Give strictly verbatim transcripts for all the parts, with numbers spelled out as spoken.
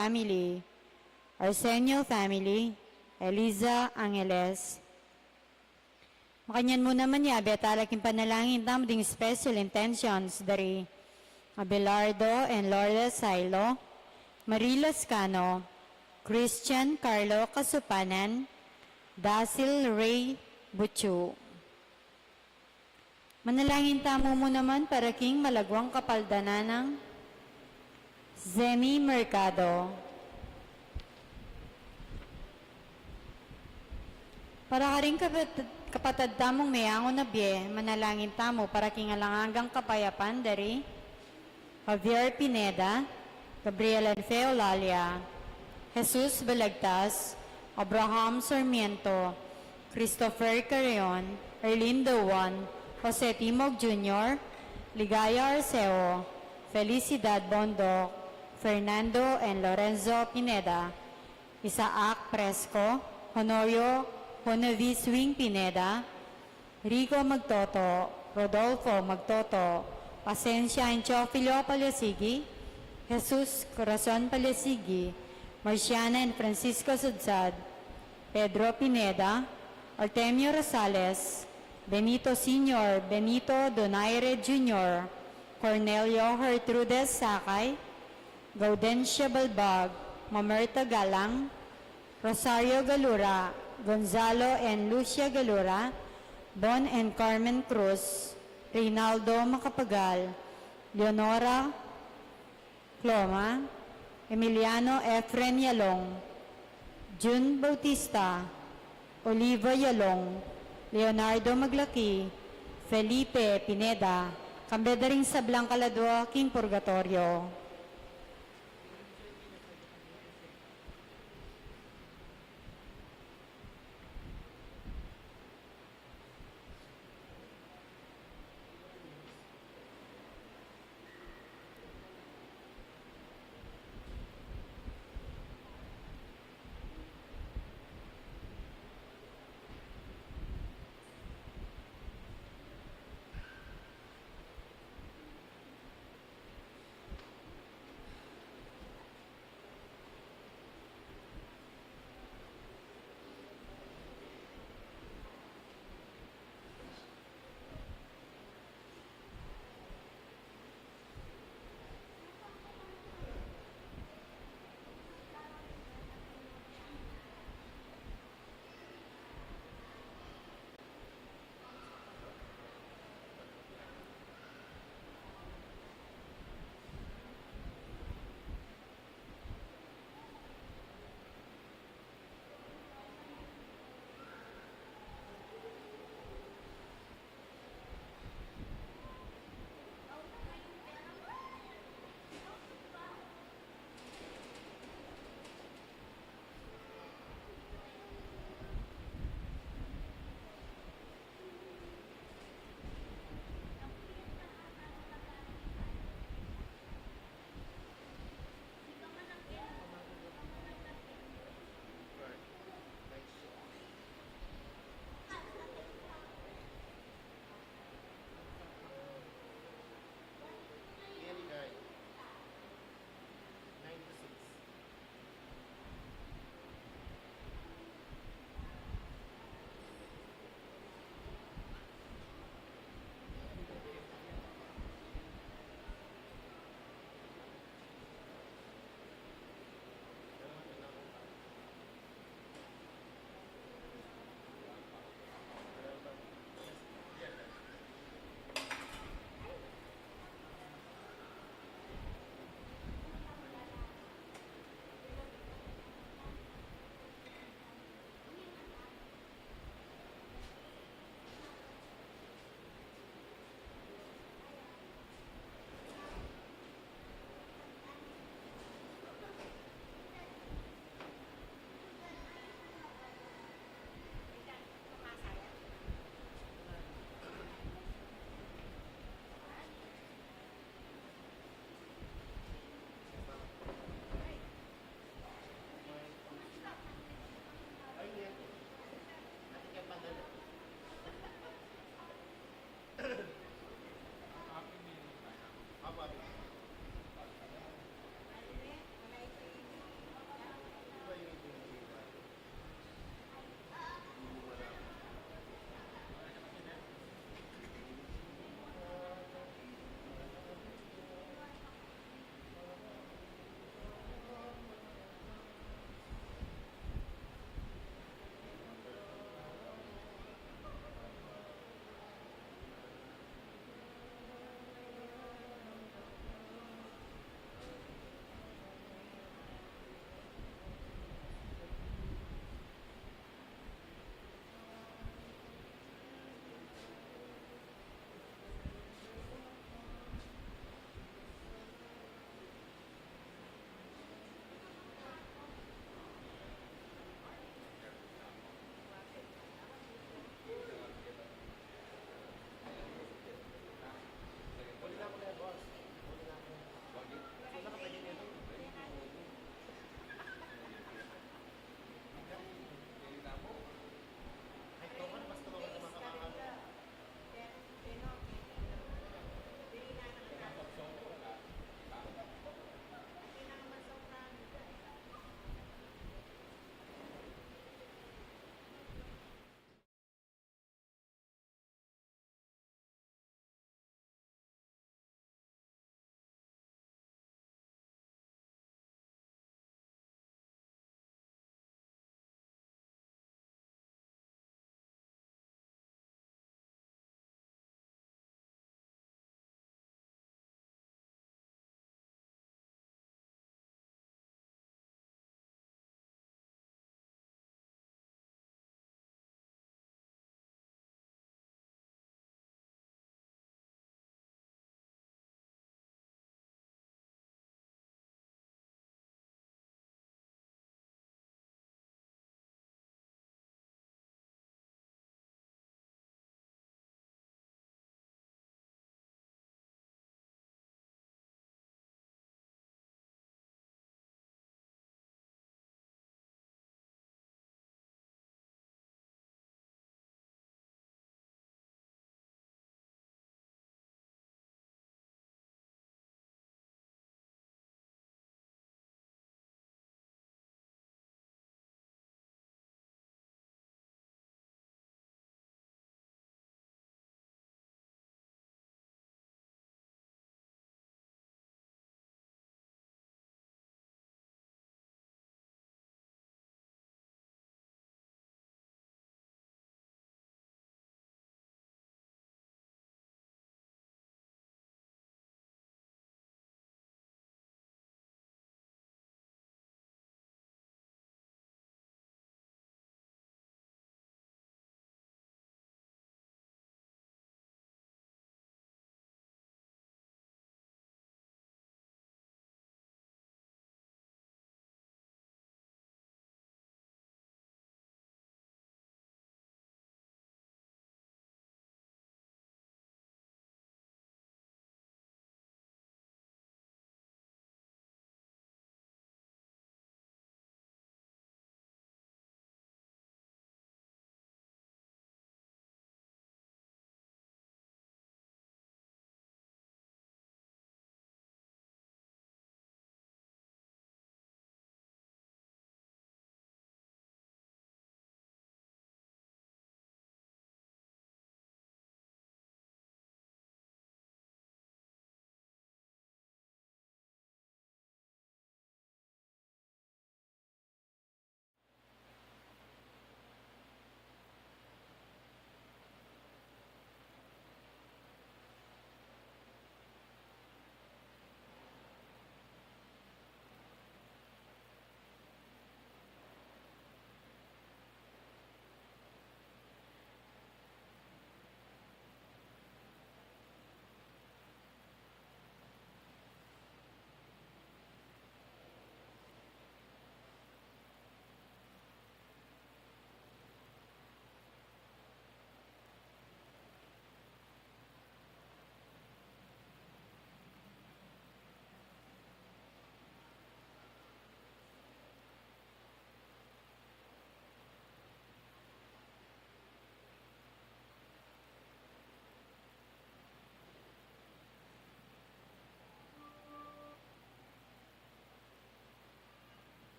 family, Arsenio family, Eliza Angeles. Makanyan mu naman yabe tala king panalangin tamu ding special intentions dari Abelardo and Lourdes Sailo, Marie Lascano, Christian Carlo Casupanan, Dasil Ray Buchu. Manalangin tamu mu naman para king malagwang kapaldanan nang Zemi Mercado. Para karing kapat-, kapatad tamung meangu na bie, manalangin tamu para king alang anggang kapayapan dari Javier Pineda, Gabriel and Fe Eulalia, Jesus Balagtas, Abraham Sarmiento, Christopher Carreon, Erlindo Juan, Jose Timog Junior, Ligaya Arceo, Felicidad Bondoc, Fernando and Lorenzo Pineda, Isaac Fresco, Honorio Honavis Wing Pineda, Rico Magtoto, Rodolfo Magtoto, Pasencia and Teofilo Paliasigi, Jesus Corazon Paliasigi, Marciana and Francisco Sudsad, Pedro Pineda, Artemio Rosales, Benito Senior, Benito Donaire Junior, Cornelio Gertrudes Sakay, Gaudencia Balbag, Mamerta Galang, Rosario Galura, Gonzalo and Lucia Galura, Bon and Carmen Cruz, Reynaldo Macapagal, Leonora Cloma, Emiliano Efren Yalong, Jun Bautista, Oliva Yalong, Leonardo Maglaki, Felipe Pineda, kambe da ring sablang kaladua king purgatoryo.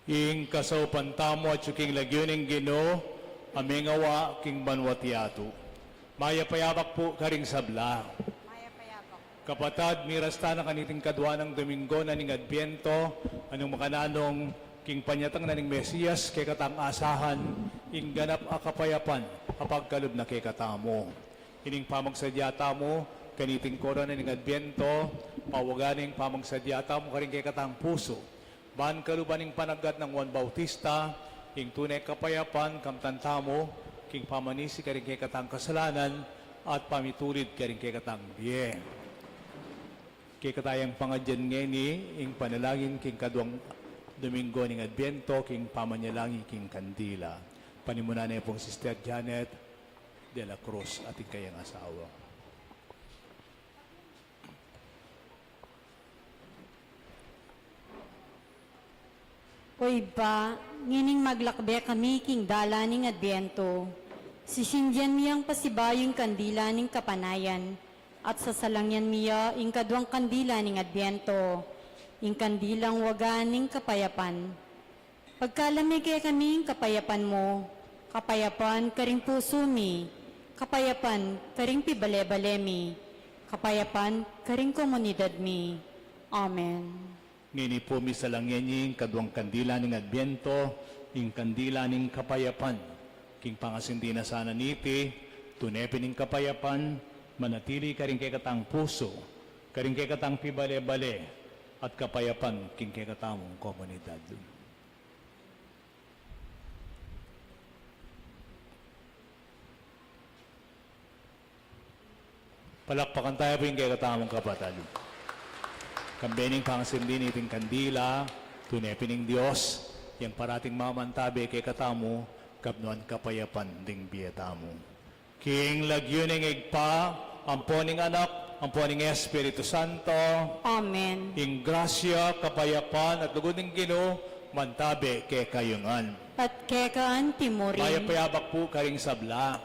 Ing kasaupan tamu atyu king lagyu ning Ginu, a mengawa king banwa't yatu. Mayap a yabak pu karing sabla. Kapatad, miras tana kaniting kadua nang Domingo na ning Adbiento, a nung makananu king panyatang na ning Mesias, kekatang asahan ing ganap a kapayapan a pagkalub na kekatamu. Ining pamagsadya tamu kaniting korona ning Adbiento, pawagan ing pamagsadya tamu karing kekatang pusu. Ban kaluban ning panagad nang Juan Bautista, ing tune kapayapan kamtan tamu, king pamanisi karing kekatang kasalanan, at pamitulid karing kekatang bie. Kekatang pangadyan ngeni, ing panalangin king kaduang Domingo ning Adbiento, king pamanyalangin king kandila. Panimunan ne pung Sister Janet de la Cruz at ing kayang asawa. O Ibpa, ngening maglakbe kami king dalan ning Adbiento, sisindian mi yang pasibayu ing kandila ning kapanayan, at sasalangyan mi ya ing kaduang kandila ning Adbiento, ing kandilang wagan ning kapayapan. Pagkalub mu kekami ing kapayapan mu, kapayapan karing pusu mi, kapayapan karing pibale-bale mi, kapayapan karing komunidad mi. Amen. Ngeni pu misalangyan ye ing kaduang kandila ning Adbiento, ing kandila ning kapayapan. King pangasindi na sana niti, tune pin ing kapayapan manatili karing kekatang pusu, karing kekatang pibale-bale, at kapayapan king kekatamung komunidad. Palakpakan taya pu ing kekatamung kapatad. Kambe ning pangasindi niting kandila, tune pin ing Dios yang parating mamantabe kekatamu, kabnuan kapayapan ding bie tamu. King lagyu ning Ibpa, ampo ning Anak, ampo ning Espiritu Santo. Amen. Ing grasya, kapayapan, at lugud ning Ginu, mantabe kekayu ngan. At keka anti mu rin. Mayap a yabak pu karing sabla.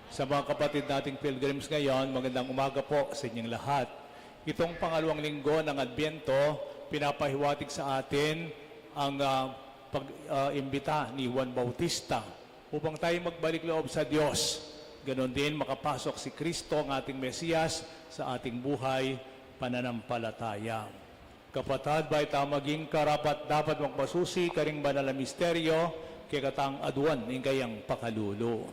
Sa mga kapatid nating pilgrims ngayon, magandang umaga po sa inyong lahat. Itong pangalawang linggo ng Adbyento, pinapahiwatig sa atin ang, ah, pag, ah, imbita ni Juan Bautista upang tayo magbalik loob sa Diyos. Ganon din, makapasok si Kristo, ang ating Mesiyas, sa ating buhay pananampalataya. Kapatad, bayu ta maging karapat-dapat magmasusi karing banal a misteryo, kekatang aduan ing kayang pakalulu.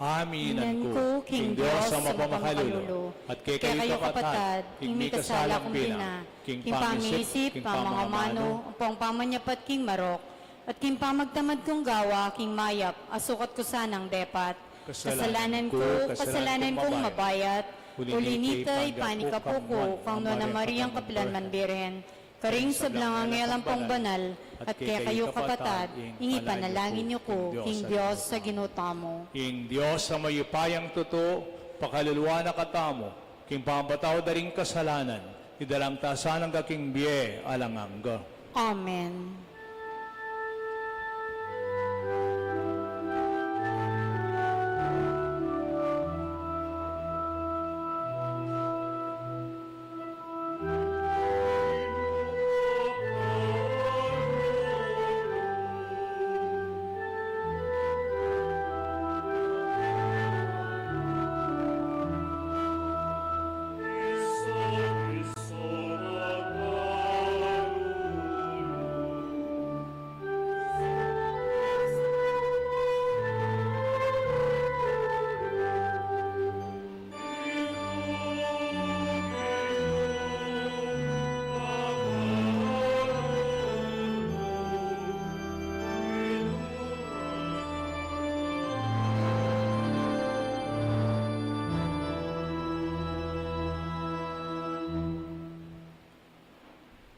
Aminan ku king Dios a mapamakalulu, at kekayu kapatad, ing mikasala kung bina, king pamisip, king pamangamanu, ampong pamanyapat king marok, at king pamagtamad kung gawa king mayap a sukat ku sanang depat. Kasalanan ku, kasalanan kung mabayat, uli nita ipanikapu ku kang Nuan a Mariang kapilanman Birhen, karing sablang anghel ampong banal, at kekayu kapatad, ing ipanalangin yu ku king Dios a Ginu tamu. Ing Dios a mayupayang tutu, pakaluluan na katamu, king pamapatawad da ring kasalanan, idalang ta sana king bie alang angga. Amen.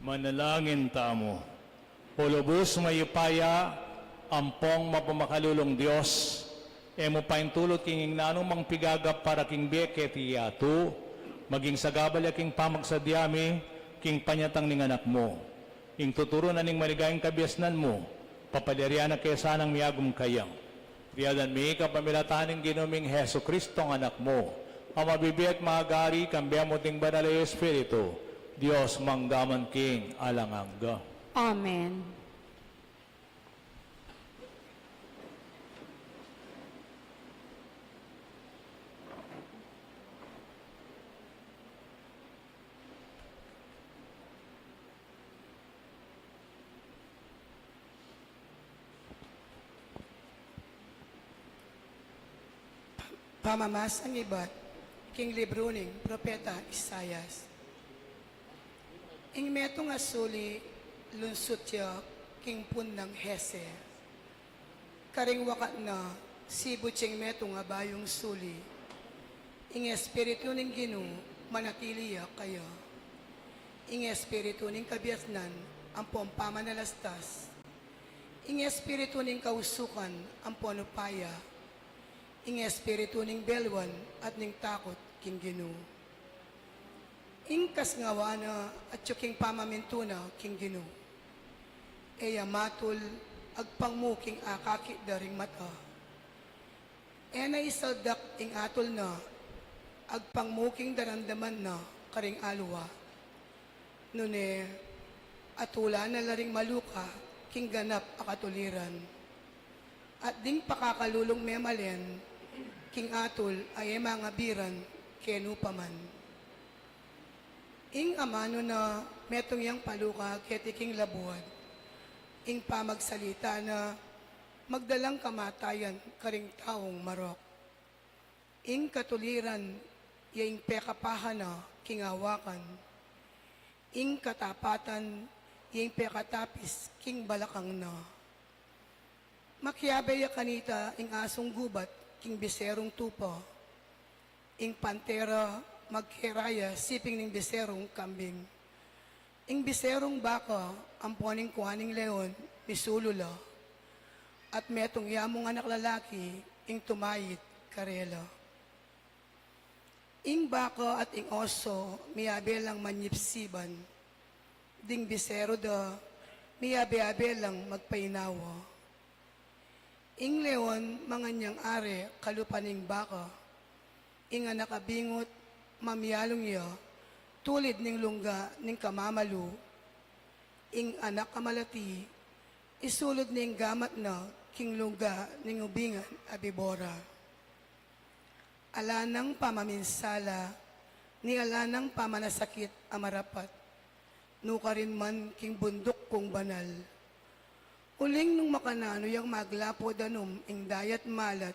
Manalangin tamu. O lubus mayupaya, ampong mapamakalulung Dios, e mu paintulut king nanu mang pigagap para king bie keti yatu, maging sagabal ya king pamagsadya mi, king panyatang ning Anak mu. Ing tuturu na ning maligayang kabiasnan mu, papaliarian na ke sanang miagum kaya. Riadan mi kapamilatan ning Ginu ming Jesucristo a Anak mu, a mabibie at magari, kambe mu ning Banal a Espiritu, Dios mangga man king alang angga. Amen. Pamamasang ibat king libru ning Propeta Isaias. Ing metung a suli, lunsut ya king pun nang Hesed. Karing wakat na, sibud yang metung a bayung suli. Ing Espiritu ning Ginu manatili ya kaya. Ing Espiritu ning kabiasnan ampon pamanalastas. Ing Espiritu ning kausukan ampon upaya. Ing Espiritu ning belwan at ning takut king Ginu. Ing kasngawa na at king pamamintu na king Ginu. E ya matul agpang mu king akakit da ring mata. E na isaldak ing atul na agpang mu king daramdaman na karing aliwa. Nune, atulan na la ring maluka king ganap a katuliran. At ding pakakalulung memalen king atul a e mangabiran kenu pa man. Ing amanu na metung yang paluka keti king labuad. Ing pamagsalita na magdalang kamatayan karing taung marok. Ing katuliran ya ing pekapahan na king awakan. Ing katapatan ya ing pekatapis king balakang na. Makiabe ya kanita ing asung gubat king biserung tupa. Ing pantera magkera ya siping ning biserung kambing. Ing biserung baka ampon ing kua ning leon misulu la. At metung ya mung anak lalaki ing tumayit karela. Ing baka at ing oso miabe lang manyipsiban. Ding biseru da miabe-abe lang magpainawa. Ing leon mangan yang ari kalupa ning baka. Ing anak a bingut mamialung ya tulid ning lungga ning kamamalu. Ing anak a malati isulud ning gamat na king lungga ning ubingan a bibora. Ala nang pamaminsala, ni ala nang pamanasakit a marapat, nukarin man king bunduk kung banal. Uling nung makananu yang maglapu danum ing dayat malat,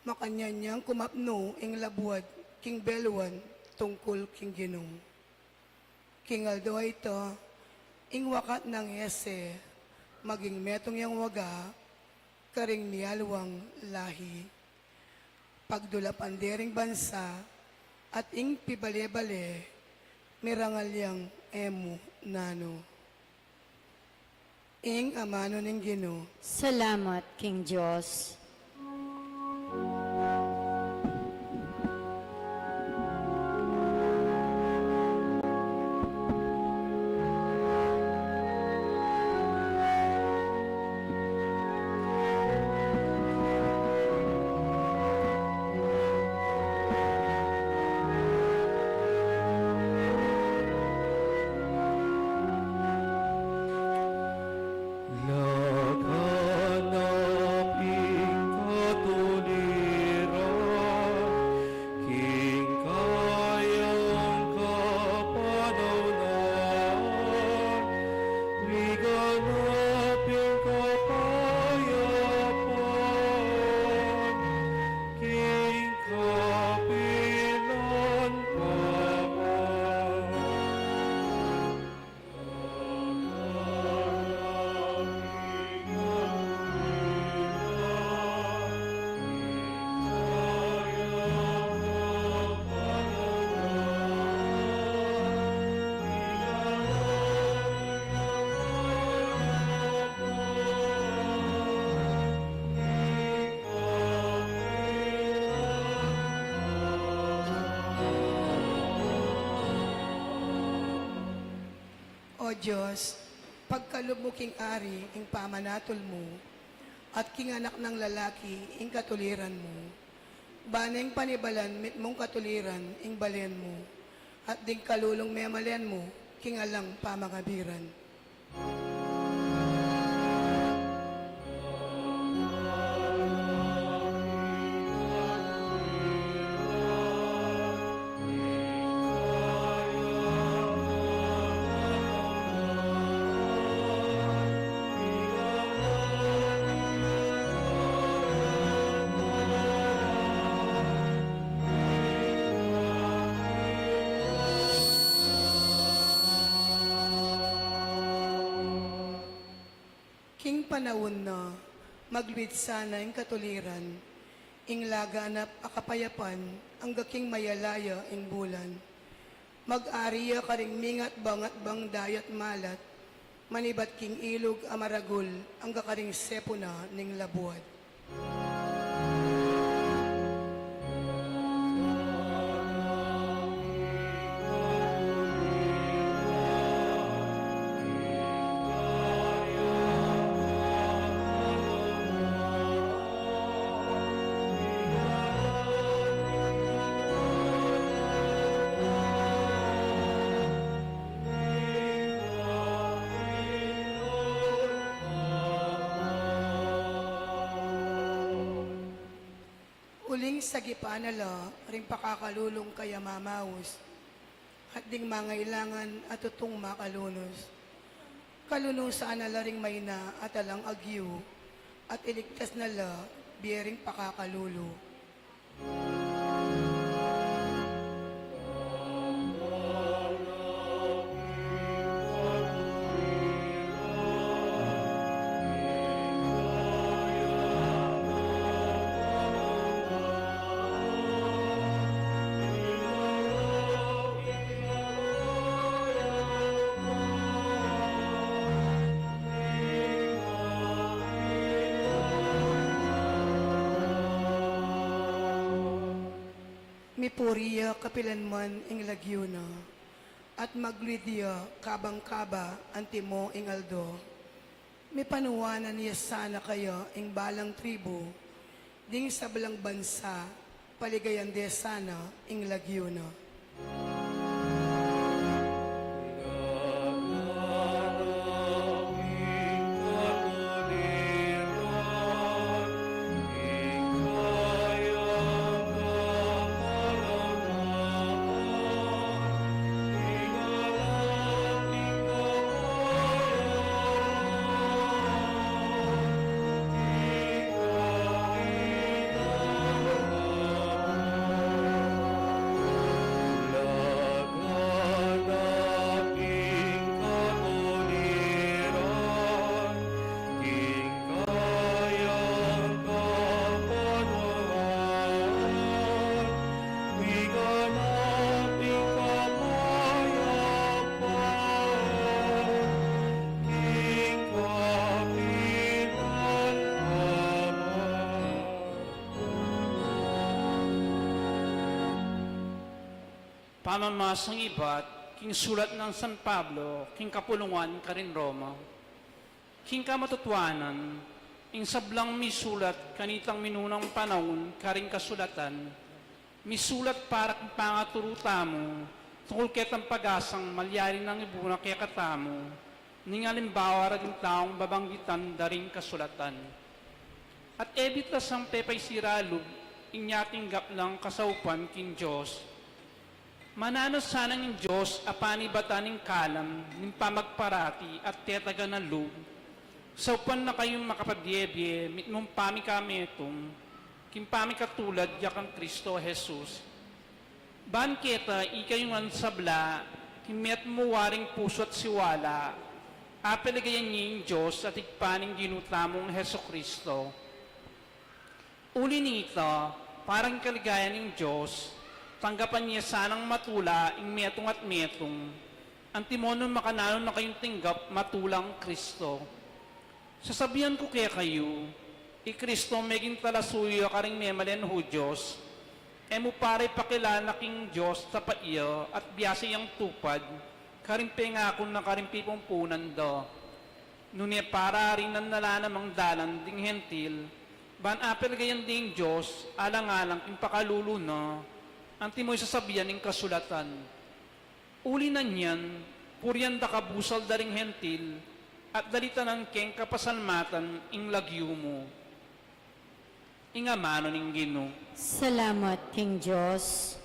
makanyan yang kumapnu ing labuad king beluan tungkul king Ginu. King aldo a ita, ing wakat nang Hesed maging metung yang waga karing mialuang lahi. Pagdulapan de ring bansa at ing pibale-bale, mirangal yang e mu nanu. Ing amanu ning Ginu. Salamat king Dios. Laganap ing katuliran king kayang kapanaunan, miganap ing kapayapan king kapilan papan. O Dios, pagkalub mu king ari ing pamanatul mu, at king anak nang lalaki ing katuliran mu. Bana ing panibalan mitmung katuliran ing balen mu, at ding kalulung memalen mu king alang pamangabiran. Ing panaun na, magluid sana ing katuliran, ing laganap a kapayapan, angga king mayalaya ing bulan. Mag-ari ya karing mingat bangat bang dayat malat, manibat king ilug a maragul, angga karing sepu na ning labuad. Uling sagipan na la ring pakakalulung kaya mamaus, at ding mangailangan at tutung makalunus. Kalunusan na la ring maina at alang agyu, at iligtas na la bie ring pakakalulu. Mipuri ya kapilanman ing lagyu na, at magluid ya kabang kaba antimo ing aldo. Mipanuanan ya sana kaya ing balang tribu, ding sablang bansa, paligayan de sana ing lagyu na. Pamamasang ibat king sulat nang San Pablo king kapulungan karin Roma. King kamatutuanan, ing sablang misulat kanitang minunang panaun karing kasulatan, misulat para king pangaturu tamu tungkul ketang pag-asang malyari nang ibuna kekatamu ning alimbawa ra ding taung babanggitan da ring kasulatan. At e bit la sang pepaisira lub inya tinggap lang kasaupan king Dios. Mananu sana ing Dios a panibatan ing kalam ning pamagparati at tetagan a lub, saupan na kayung makapabie-bie mitmung pamikametung king pamikatulad ya kang Kristo Jesus. Ban keta ikayu ngan sabla king metung mu waring pusu at siwala, apeligayan ye ing Dios at Ibpa ning Ginu tamung Jesu-Kristo. Uli nita, para king kaligayan ning Dios, tanggapan ye sanang matula ing metung at metung, antimo nung makananu na kayung tinggap matulang Kristo. Sasabian ku kekayu, i Kristo meging talasuyu ya karing memalen Judios, e mu para ipakilala king Dios tapat ya at biasa yang tupad karing pengaku na karing pipumpunan da. Nune para rinan na la namang dalan ding Hentil, ban apeligayan ding Dios alang-alang king pakalulu na, antimo ing sasabian ning kasulatan. Uli na nian, purian da ka busal da ring Hentil, at dalitanan keng kapasalmatan ing lagyu mu. Ing amanu ning Ginu. Salamat king Dios.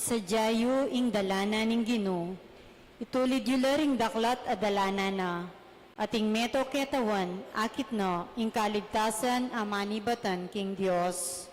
Sadya yu ing dalanan ning Ginu, itulid yu la ring daklat a dalanan na, at ing meto ketawan, akit na ing kaligtasan a manibatan king Dios.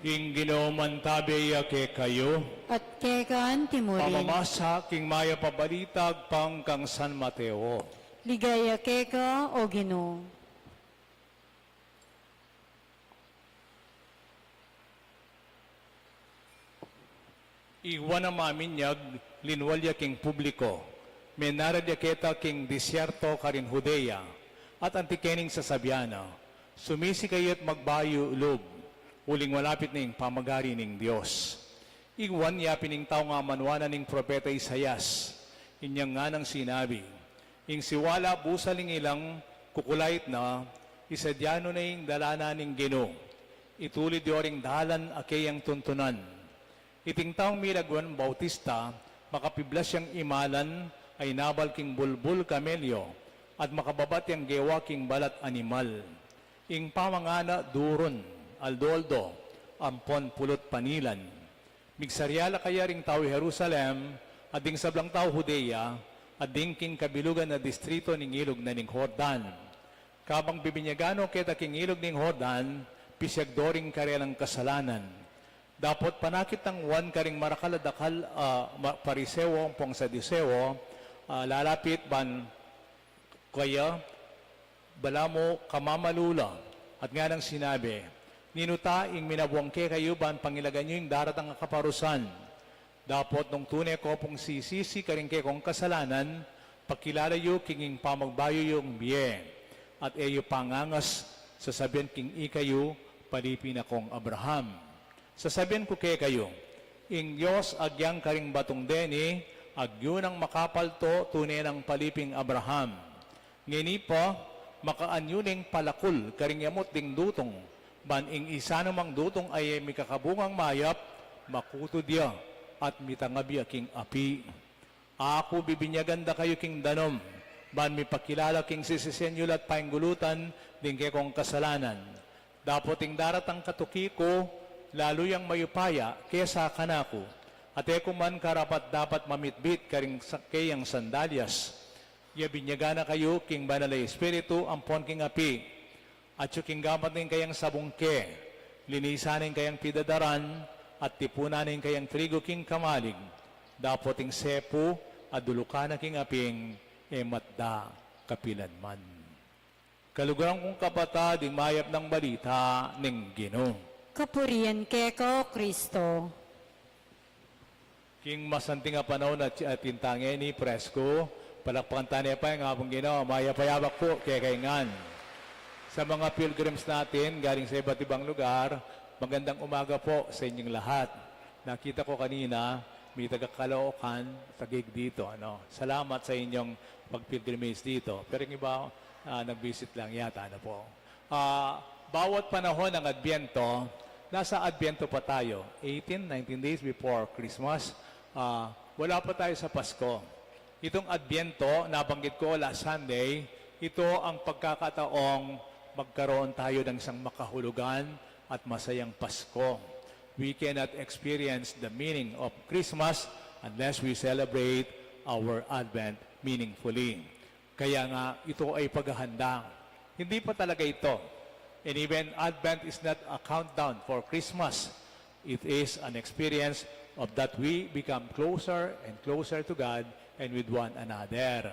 Ing Ginu mantabe ya kekayu. At keka anti mu rin. Pamamasa king mayap a balita agpang kang San Mateo. Ligaya keka, O Ginu. Iwan a maminyag, linwal ya king publiko, menarad ya keta king disyerto karin Judea, at anti kening sasabian na, "Sumisi kayu at magbayu lub, uling malapit na ing pamagari ning Dios." Iwan ya pin ing tau ngamanuan na ning propeta Isaias, inya nganang sinabi, "Ing siwala busal ning ilang kukulait na, isadyanu na ing dalanan ning Ginu. Itulid yu ring dalan a keyang tuntunan." Iting taung mirag Juan Bautista, makapiblas yang imalan a inabal king bulbul kamelyo, at makababat yang gewa king balat animal. Ing pamangana durun, aldo-aldo, ampon pulut panilan. Migsarya la kaya ring tau Jerusalem, at ding sablang tau Judea, at ding king kabilugan a distrito ning ilug na ning Jordan. Kabang bibinyagan no keta king ilug ning Jordan, pisyag do ring karelang kasalanan. Dapot panakit nang Juan karing marakal a dakal, ah, ma-, Pariseo ampong Saduseo, ah, lalapit ban kaya, balamu kamamalu la, at nganang sinabi, "Ninu ta ing minabuang kekayu ban pangilagan yu ing daratang a kaparusan? Dapot nung tune ko pung sisisi karing kekong kasalanan, pakilala yu king ing pamagbayu yung bie, at e yu pangangas sasabian king ikayu, 'Palipi na kong Abraham.' Sasabian ku kekayu, ing Dios agyang karing batung deni, agyu nang makapalto, tune nang paliping Abraham. Ngeni pa, makaan yu ning palakul karing yamut ding dutung, ban ing isa namang dutung a e mikakabungang mayap, makutud ya, at mitangab ya king api. Aku bibinyagan da kayu king danum, ban mipakilala king sisisian yu la't painggulutan ding kekong kasalanan. Dapot ing daratang katuki ku, lalu yang mayupaya kesa kanaku, at e ku man karapat-dapat mamitbit karing sa-, keyang sandalyas. Ya binyagan na kayu king Banal a Espiritu ampon king api. Atyu king gamat ning kayang sabungke, linisan ning kayang pidadaran, at tipunan ning kayang trigu king kamalig. Dapot ing sepu a dulukan na king aping e matda kapilan man." Kaluguran kung kapatad, ing mayap nang balita ning Ginu. Kapurian keka, O Kristo. King masanting a panaun at, at atin tang ini, presku, palakpakan tane pa ing Apung Ginu, mayap a yabak pu kekayu ngan. Sa mga pilgrims natin galing sa iba't ibang lugar, magandang umaga po sa inyong lahat. Nakita ko kanina, may taga Caloocan, Taguig dito, ano. Salamat sa inyong pag-pilgrimage dito. Pero yung iba, ah, nag-visit lang yata, ano po. Ah, bawat panahon ng Adbyento, nasa Adbyento pa tayo, eighteen, nineteen days before Christmas, ah, wala pa tayo sa Pasko. Itong Adbyento, nabanggit ko last Sunday, ito ang pagkakataong magkaroon tayo ng isang makahulugan at masayang Pasko. We cannot experience the meaning of Christmas unless we celebrate our Advent meaningfully. Kaya nga, ito ay paghahanda. Hindi pa talaga ito. And even Advent is not a countdown for Christmas. It is an experience of that we become closer and closer to God and with one another.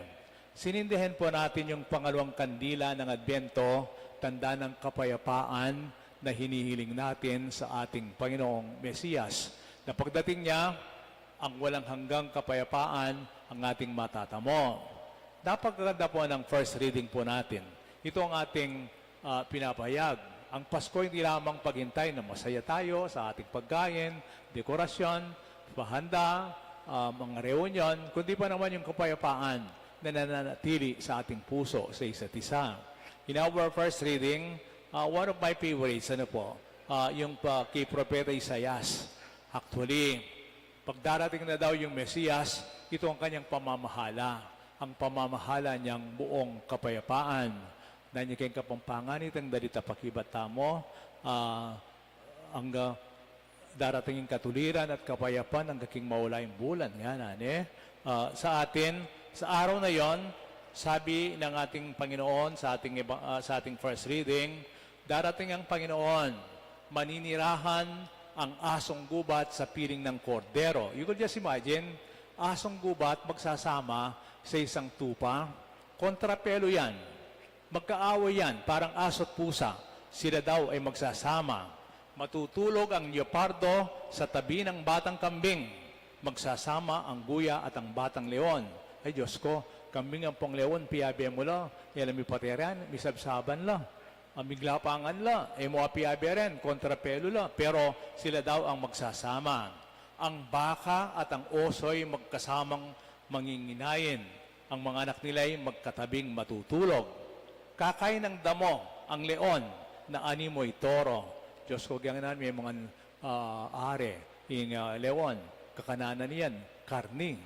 Sinindihan po natin yung pangalawang kandila ng Adbyento, tanda ng kapayapaan na hinihiling natin sa ating Panginoong Mesiyas. Na pagdating niya, ang walang hanggang kapayapaan ang ating matatamo. Napakaganda po ng first reading po natin. Ito ang ating ah, pinapahayag. Ang Pasko hindi lamang paghintay na masaya tayo sa ating pagkain, dekorasyon, pahanda, ah, mga reunion, kundi pa naman yung kapayapaan na nananatili sa ating puso sa isa't isa. In our first reading, ah, one of my favorites, ano po, ah, yung pa, kay Propeta Isaias. Actually, pagdarating na daw yung Mesiyas, ito ang kanyang pamamahala, ang pamamahala niyang buong kapayapaan. Nanu keng Kapampangan itang dalit a pakibat tamu, ah, angga darating ing katuliran at kapayapan angga king maulaling bulan, ngana ne. Ah, sa atin, sa araw na yon, sabi ng ating Panginoon sa ating eba-, ah, sa ating first reading, darating ang Panginoon, maninirahan ang asong gubat sa piling ng kordero. You could just imagine, asong gubat magsasama sa isang tupa. Kontrapelo yan. Magkaaway yan, parang aso't pusa. Sila daw ay magsasama. Matutulog ang leopardo sa tabi ng batang kambing. Magsasama ang guya at ang batang leon. Ay, Diyos ko, kambing ampong leon, piabe mu la, e la mipateran, misabsaban la. Ah, miglapangan la, e mu apiabe ren, kontrapelo la, pero sila daw ang magsasama. Ang baka at ang oso'y magkasamang manginginayin, ang mga anak nila'y magkatabing matutulog. Kakain ng damo ang leon na animoy toro. Diyos ko, ganyan may mga, ah, are, ing, ah, leon, kakananan yan, karni.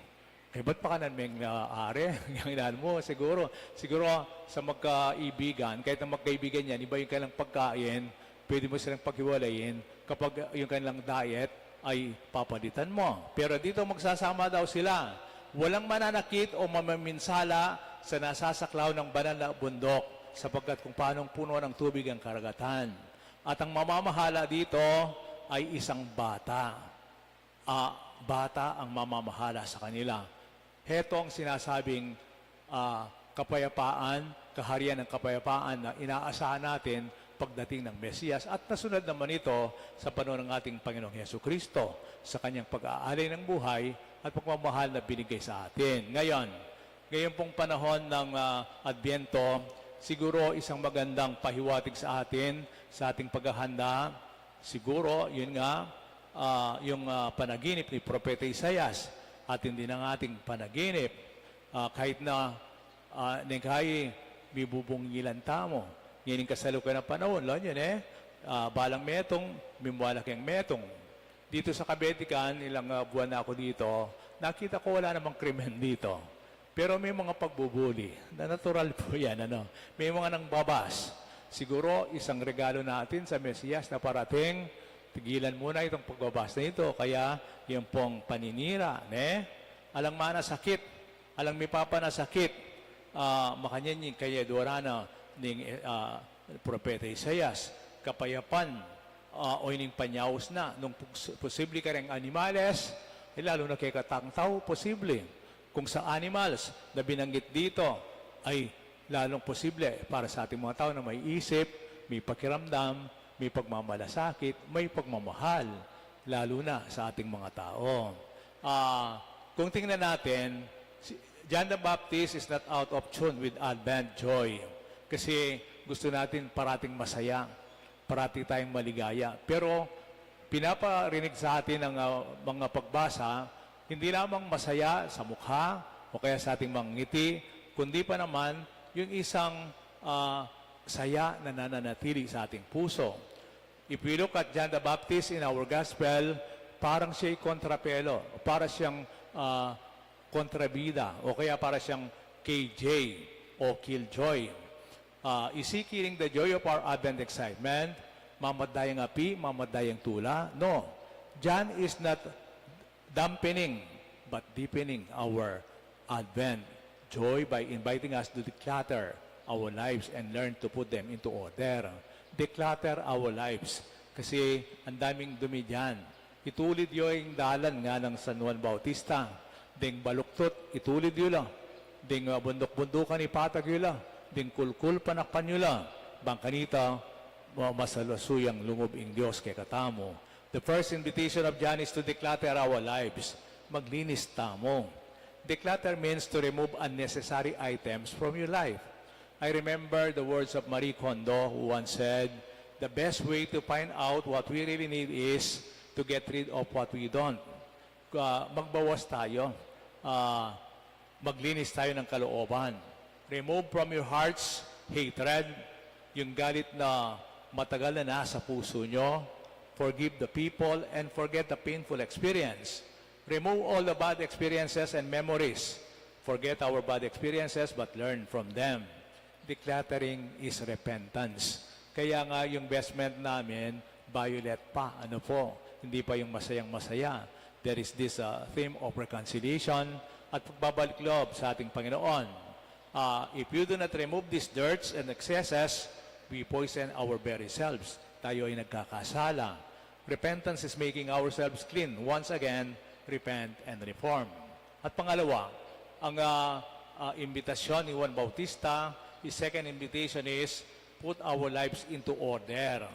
Kaybat pakanan meng, ah, are, ganyan mu, siguro, siguro sa magkaibigan, kahit na magkaibigan yan, iba yung kanilang pagkain, pwede mo silang paghiwalayin kapag yung kanilang diet ay papalitan mo. Pero dito magsasama daw sila. Walang mananakit o mamiminsala sa nasasaklaw ng banal na bundok, sapagkat kung paanong puno ng tubig ang karagatan. At ang mamamahala dito ay isang bata. Ah, bata ang mamamahala sa kanila. Heto ang sinasabing, ah, kapayapaan, kaharian ng kapayapaan na inaasahan natin pagdating ng Mesiyas. At nasunod naman ito sa panahon ng ating Panginoong Hesu Kristo, sa kanyang pag-aalay ng buhay at pagmamahal na binigay sa atin. Ngayon, ngayon pong panahon ng, ah, Adbyento, siguro isang magandang pahiwatig sa atin, sa ating paghahanda, siguro, yun nga, ah, yung, ah, panaginip ni Propeta Isaias, at hindi ng ating panaginip. Ah, kahit na, ah, neng kayi mibubungilan tamu. Ngening kasalukuyan a panaun, lawan yu ne, ah, balang metung, mimwala keng metung. Dito sa Kabetikan, ilang, ah, buwan na ako dito, nakita ko wala namang krimen dito. Pero may mga pagbubuli na natural po yan, ano. May mga nangbabas. Siguro, isang regalo natin sa Mesiyas na parating, tigilan muna itong pagbabas na ito. Kaya, yung pong paninira, ne? Alang manasakit, alang mipapanasakit, ah, makanyan yung kaya duara na ning, ah, Propeta Isaias, kapayapan, ah, o ining panyaus na, nung pos-, posible kareng animales, eh, lalo na kekatang tau, posible. Kung sa animals na binanggit dito, ay lalong posible para sa ating mga tao na may isip, may pakiramdam, may pagmamalasakit, may pagmamahal, lalo na sa ating mga tao. Ah, kung tingnan natin, si John the Baptist is not out of tune with Advent joy. Kasi gusto natin parating masaya, parati tayong maligaya. Pero pinaparinig sa atin ng, ah, mga pagbasa, hindi lamang masaya sa mukha o kaya sa ating mga ngiti, kundi pa naman yung isang, ah, saya na nananatili sa ating puso. If we look at John the Baptist in our gospel, parang siya'y kontrapelo, para siyang, ah, kontrabida, o kaya para siyang K J o killjoy. Ah, is he killing the joy of our Advent excitement? Mamadayang api, mamadayang tula? No. John is not dampening, but deepening our Advent joy by inviting us to declutter our lives and learn to put them into order. Declutter our lives. Kasi ang daming dumi diyan. Itulid yu ing dalan, nganang San Juan Bautista. Ding baluktot, itulid yu la. Ding, ah, bunduk-bundukan, ipatag yu la. Ding kulkul, panakpan yu la. Bang kanita, ma-, masalusuyan lungub ing Dios kekatamu. The first invitation of John is to declutter our lives. Maglinis tamu. Declutter means to remove unnecessary items from your life. I remember the words of Marie Kondo, who once said, "The best way to find out what we really need is to get rid of what we don't." Ah, magbawas tayo. Ah, maglinis tayo ng kalooban. Remove from your hearts hatred, yung galit na matagal na nasa puso nyo. Forgive the people and forget the painful experience. Remove all the bad experiences and memories. Forget our bad experiences but learn from them. Decluttering is repentance. Kaya nga yung best friend namin, violet pa, ano po, hindi pa yung masayang-masaya. There is this, uh, theme of reconciliation at pagbabalik loob sa ating Panginoon. Uh, if you do not remove these dirts and excesses, we poison our very selves. Tayo ay nagkakasala. Repentance is making ourselves clean. Once again, repent and reform. At pangalawa, ang, ah, ah, imbitasyon ni Juan Bautista, his second invitation is, "Put our lives into order."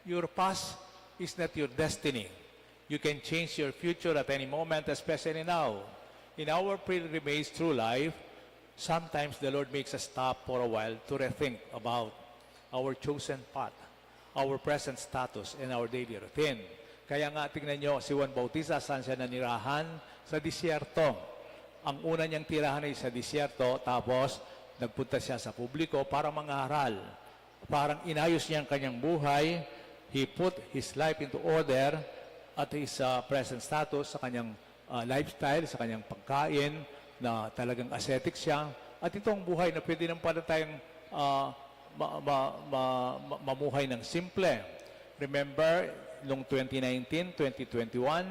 Your past is not your destiny. You can change your future at any moment, especially now. In our pilgrimage through life, sometimes the Lord makes us stop for a while to rethink about our chosen path, our present status, and our daily routine. Kaya nga, tingnan nyo, si Juan Bautista, saan siya nanirahan? Sa disyerto. Ang una niyang tirahan ay sa disyerto, tapos nagpunta siya sa publiko para mangaral. Parang inayos niya ang kanyang buhay. He put his life into order at his, uh, present status sa kanyang, uh, lifestyle, sa kanyang pagkain, na talagang ascetic siya. At ito ang buhay na pwede ng palatayang, uh, ma- ma- ma- ma- mamuhay ng simple. Remember, nung twenty nineteen, twenty twenty-one,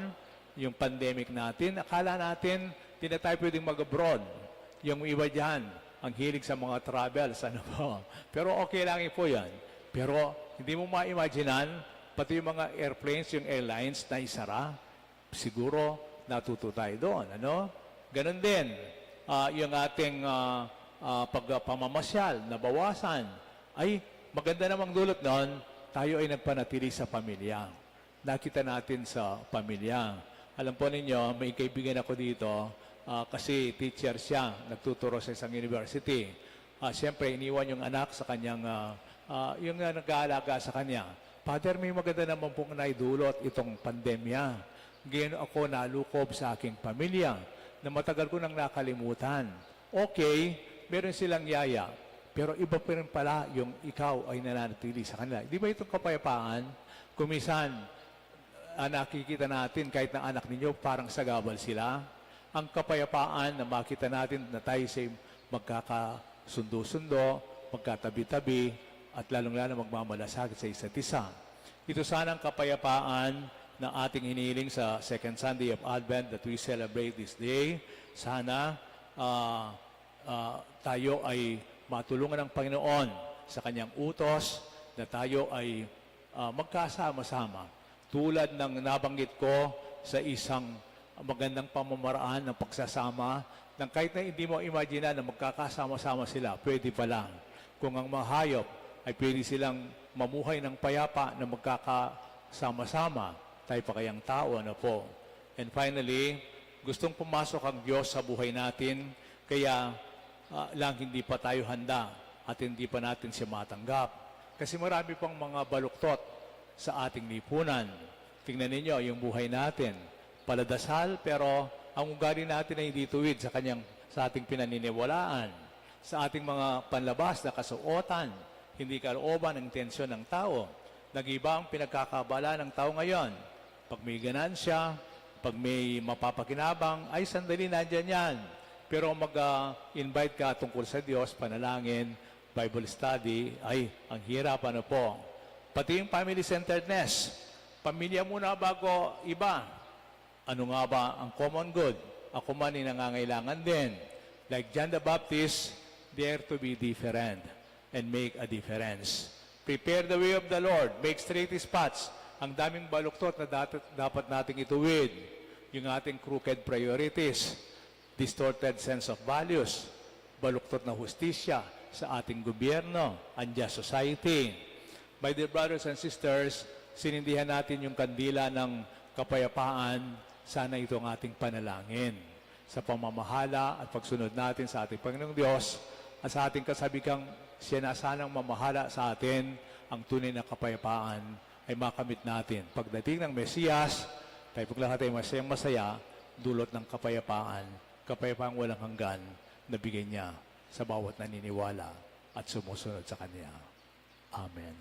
yung pandemic natin, akala natin, di na tayo pwedeng mag-abroad. Yung iba dyan, ang hilig sa mga travels, ano po. Pero okay lang po yan. Pero hindi mo maimaginan, pati yung mga airplanes, yung airlines na isara, siguro natuto tayo doon, ano? Ganun din, ah, yung ating, ah, ah, pagpamamasyal, nabawasan. Ay, maganda namang dulot noon, tayo ay nagpanatili sa pamilya. Nakita natin sa pamilya. Alam po ninyo, may kaibigan ako dito, ah, kasi teacher siya, nagtuturo sa isang university. Ah, siyempre, iniwan yung anak sa kanyang, ah, ah, yung, ah, nag-aalaga sa kanya. "Father, may maganda naman pong naidulot itong pandemya. Ngayon ako nalukob sa aking pamilya na matagal ko nang nakalimutan." Okay, meron silang yaya, pero iba pa rin pala yung ikaw ay nananatili sa kanila. Di ba itong kapayapaan? Kumisan, ah, nakikita natin kahit na anak ninyo, parang sagabal sila. Ang kapayapaan na makita natin na tayo sa magkakasundo-sundo, magkatabi-tabi, at lalong-lalo magmamalasakit sa isa't isa. Ito sana ang kapayapaan na ating hiniling sa second Sunday of Advent that we celebrate this day. Sana, ah, ah, tayo ay matulungan ng Panginoon sa kanyang utos na tayo ay, ah, magkasama-sama. Tulad ng nabanggit ko sa isang magandang pamamaraan ng pagsasama, nang kahit na hindi mo imagine na magkakasama-sama sila, pwede pala. Kung ang mga hayop ay pwede silang mamuhay ng payapa na magkakasama-sama, tayo pa kayang tao, ano po? And finally, gustong pumasok ang Diyos sa buhay natin, kaya, ah, lang hindi pa tayo handa at hindi pa natin siya matanggap. Kasi marami pang mga baluktot sa ating lipunan. Tingnan ninyo yung buhay natin. Paladasal, pero ang ugali natin ay hindi tuwid sa kanyang, sa ating pinaniniwalaan, sa ating mga panlabas na kasuotan. Hindi kalooban ang intensyon ng tao. Nag-iba ang pinagkakabala ng tao ngayon. Pag may ganansya, pag may mapapakinabang, ay sandali, nandyan yan. Pero mag, ah, invite ka tungkol sa Diyos, panalangin, Bible study, ay, ang hirap, ano po. Pati yung family-centeredness. Pamilya muna bago iba. Ano nga ba ang common good? Ako man ay nangangailangan din. Like John the Baptist, dare to be different and make a difference. Prepare the way of the Lord. Make straight his paths. Ang daming baluktot na dat- dapat nating ituwid. Yung ating crooked priorities, distorted sense of values, baluktot na hustisya sa ating gobyerno, unjust society. My dear brothers and sisters, Sinindihan natin yung kandila ng kapayapaan, sana ito ang ating panalangin sa pamamahala at pagsunod natin sa ating Panginoong Diyos at sa ating kasabikang siya na sanang mamahala sa atin, ang tunay na kapayapaan ay makamit natin. Pagdating ng Mesiyas, tayo pong lahat ay masayang-masaya, dulot ng kapayapaan, kapayapaang walang hanggan na bigay niya sa bawat naniniwala at sumusunod sa Kanya. Amen.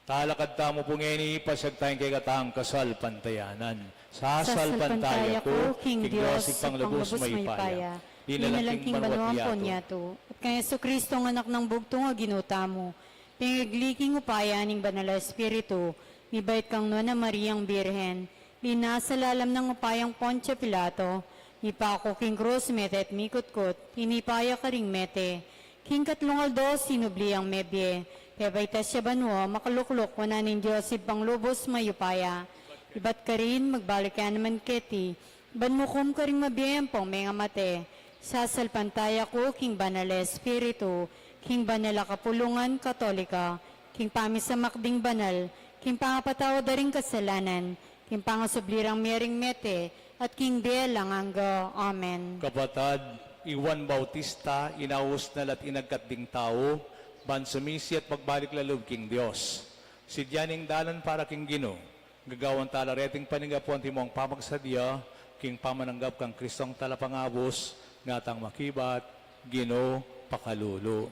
Talakad tamu pu ngeni, pasiag tayang kekatang kasalpantayanan. Sasalpantaya ku king Dios, Ibpang lubus mayupaya, linalang king banua ampon yatu, at kang Jesucristo, ang Anak nang bugtung a Ginu tamu, pengagli king upaya ning Banal a Espiritu, mibait kang Nuan a Mariang Birhen, linasa lalam nang upayang Poncio Pilato, mipaku king krus, mete at mikutkut, tinipa ya karing mete, king katlung aldo sinubli yang mebie, pebaitas ya banua, makalukluk wanan ning Dios Ibpang lubus mayupaya, ibat karin magbalik ya naman keti, ban mukum karing mabie ampong mengamate. Sasalpantaya ku king Banal a Espiritu, king banal a kapulungan Katolika, king pamisamak ding banal, king pangapatawad da ring kasalanan, king pangasubli rang mie ring mete, at king bie alang angga. Amen. Kapatad, i Juan Bautista, inaus na la't inagkat ding tau, ban sumisi at magbalik la lub king Dios. Sidya ning dalan para king Ginu. Gagawan tala reting panyawad, antimo ing pamagsadya king pamananggap kang Kristong Talapangabus, ngatang makibat, Ginu, pakalulu.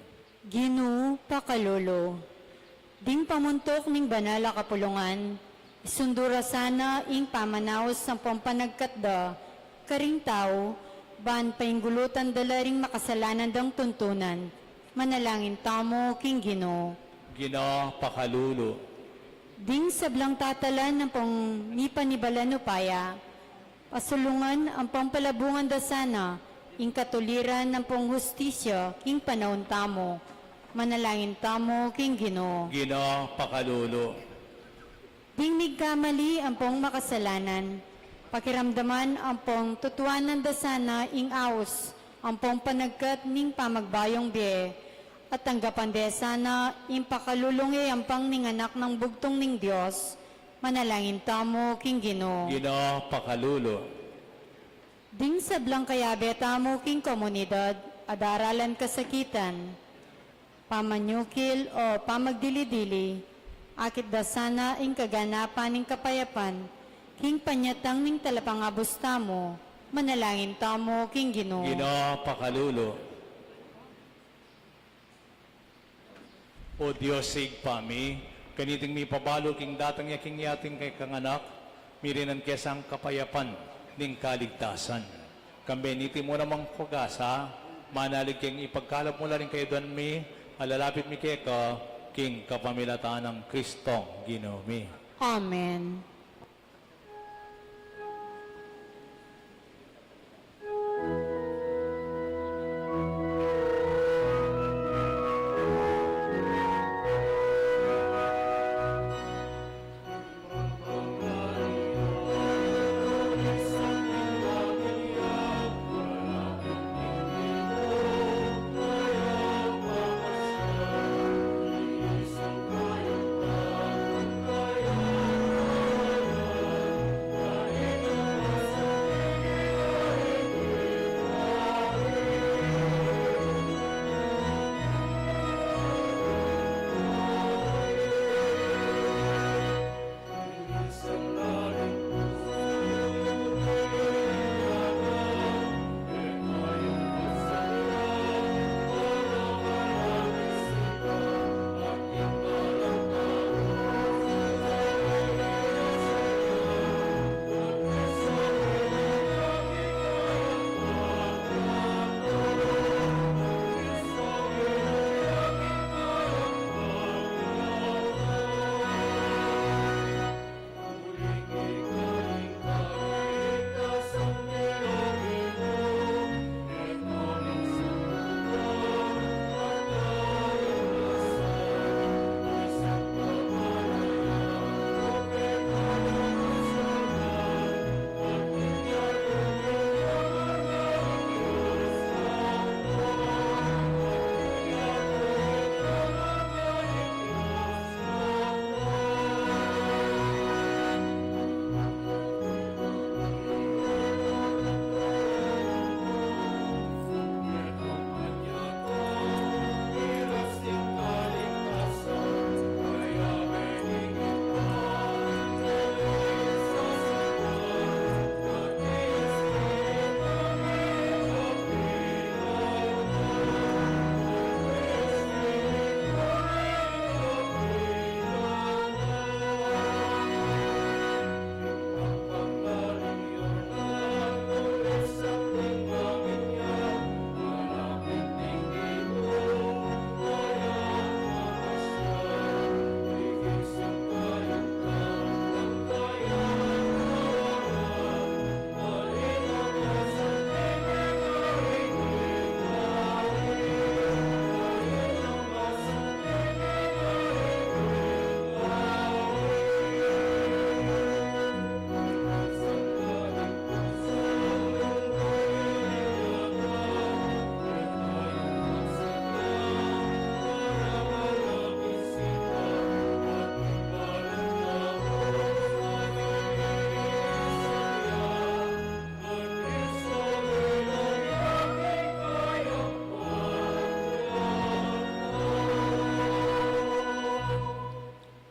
Ginu, pakalulu. Ding pamuntuk ning banal a kapulungan, isundu ra sana ing pamanaus ampong panagkat da karing tau, ban painggulutan da la ring makasalanan dang tuntunan. Manalangin tamu king Ginu. Ginu, pakalulu. Ding sablang tatalan ampong mipanibalan upaya, pasulungan ampong palabungan da sana ing katuliran ampong hustisya king panaun tamu. Manalangin tamu king Ginu. Ginu, pakalulu. Ding migkamali ampong makasalanan, pakiramdaman ampong tutuanan da sana ing aus ampong panagkat ning pamagbayung bie, at tanggapan de sana ing pakalulung yayampang ning Anak nang bugtung ning Dios. Manalangin tamu king Ginu. Ginu, pakalulu. Ding sablang kayabe tamu king komunidad a daralan kasakitan, pamanyukil o pamagdili-dili, akit da sana ing kaganapan ning kapayapan king panyatang ning Talapangabus tamu. Manalangin tamu king Ginu. Ginu, pakalulu. O Dios, Ibpa mi, kaniting mipabalu king datang ya king yating kekang Anak, mirinan ke sang kapayapan ning kaligtasan. Kambe niti mu namang pag-asa, manalig keng ipagkalub mu la ring kayadwan mi, a lalapit mi keka, king kapamilatan nang Kristong Ginu mi. Amen.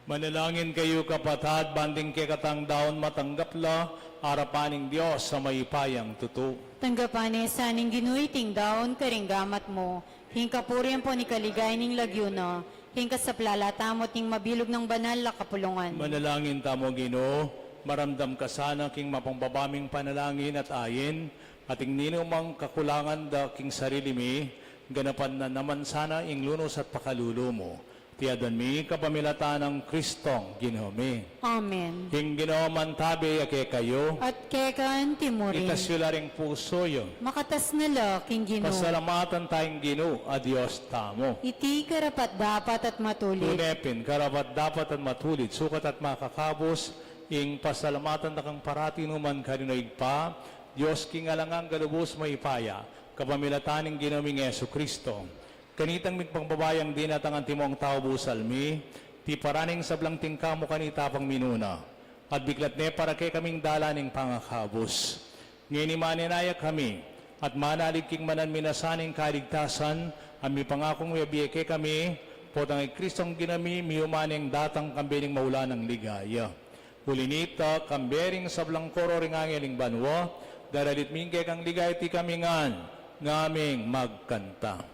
Manalangin kayu, kapatad, ban ding kekatang daun matanggap la arapan ning Dios a mayupayang tutu. Tanggapan na sa ning Ginu iting daun karing gamat mu, king kapurian ampon king kaligayan ning lagyu na, king kasaplalan tamu at ning mabilug nang banal a kapulungan. Manalangin tamu, Ginu, maramdam ka sana king mapagbaba ming panalangin at ain, at ing ninumang kakulangan da king sarili mi, ganapan na naman sana ing lunus at pakalulu mu. Iti adwan mi kapamilatan nang Kristong Ginu mi. Amen. Ing Ginu mantabe ya kekayu. At keka anti mu rin. Itas yu la ring pusu yu. Makatas na la king Ginu. Pasalamatan taya ing Ginu a Dios tamu. Iti karapat-dapat at matulid. Tune pin, karapat-dapat at matulid, sukat at makakabus, ing pasalamatan da kang parati nukarin man, Ginu Ibpa, Dios king alang angga lubus mayupaya, kapamilatan ning Ginu ming Jesucristo. Kanitang migpakumbaba yang dinatang antimong tau busal mi, tiparan ing sablang tingka mu kanita pang minuna, at biklat ne para kekaming dalan ning pangakabus. Ngeni manenaya kami, at manalig king manan mi na sana ing kaligtasan a mipangakung mibie kekami, potang i Kristong Ginu mi, miumaneng datang kambe ning maulan a ligaya. Uli nita, kambe ring sablang koro ring angel ning banua, daralit mi ing kekang ligaya, iti kami ngan, ngaming magkanta.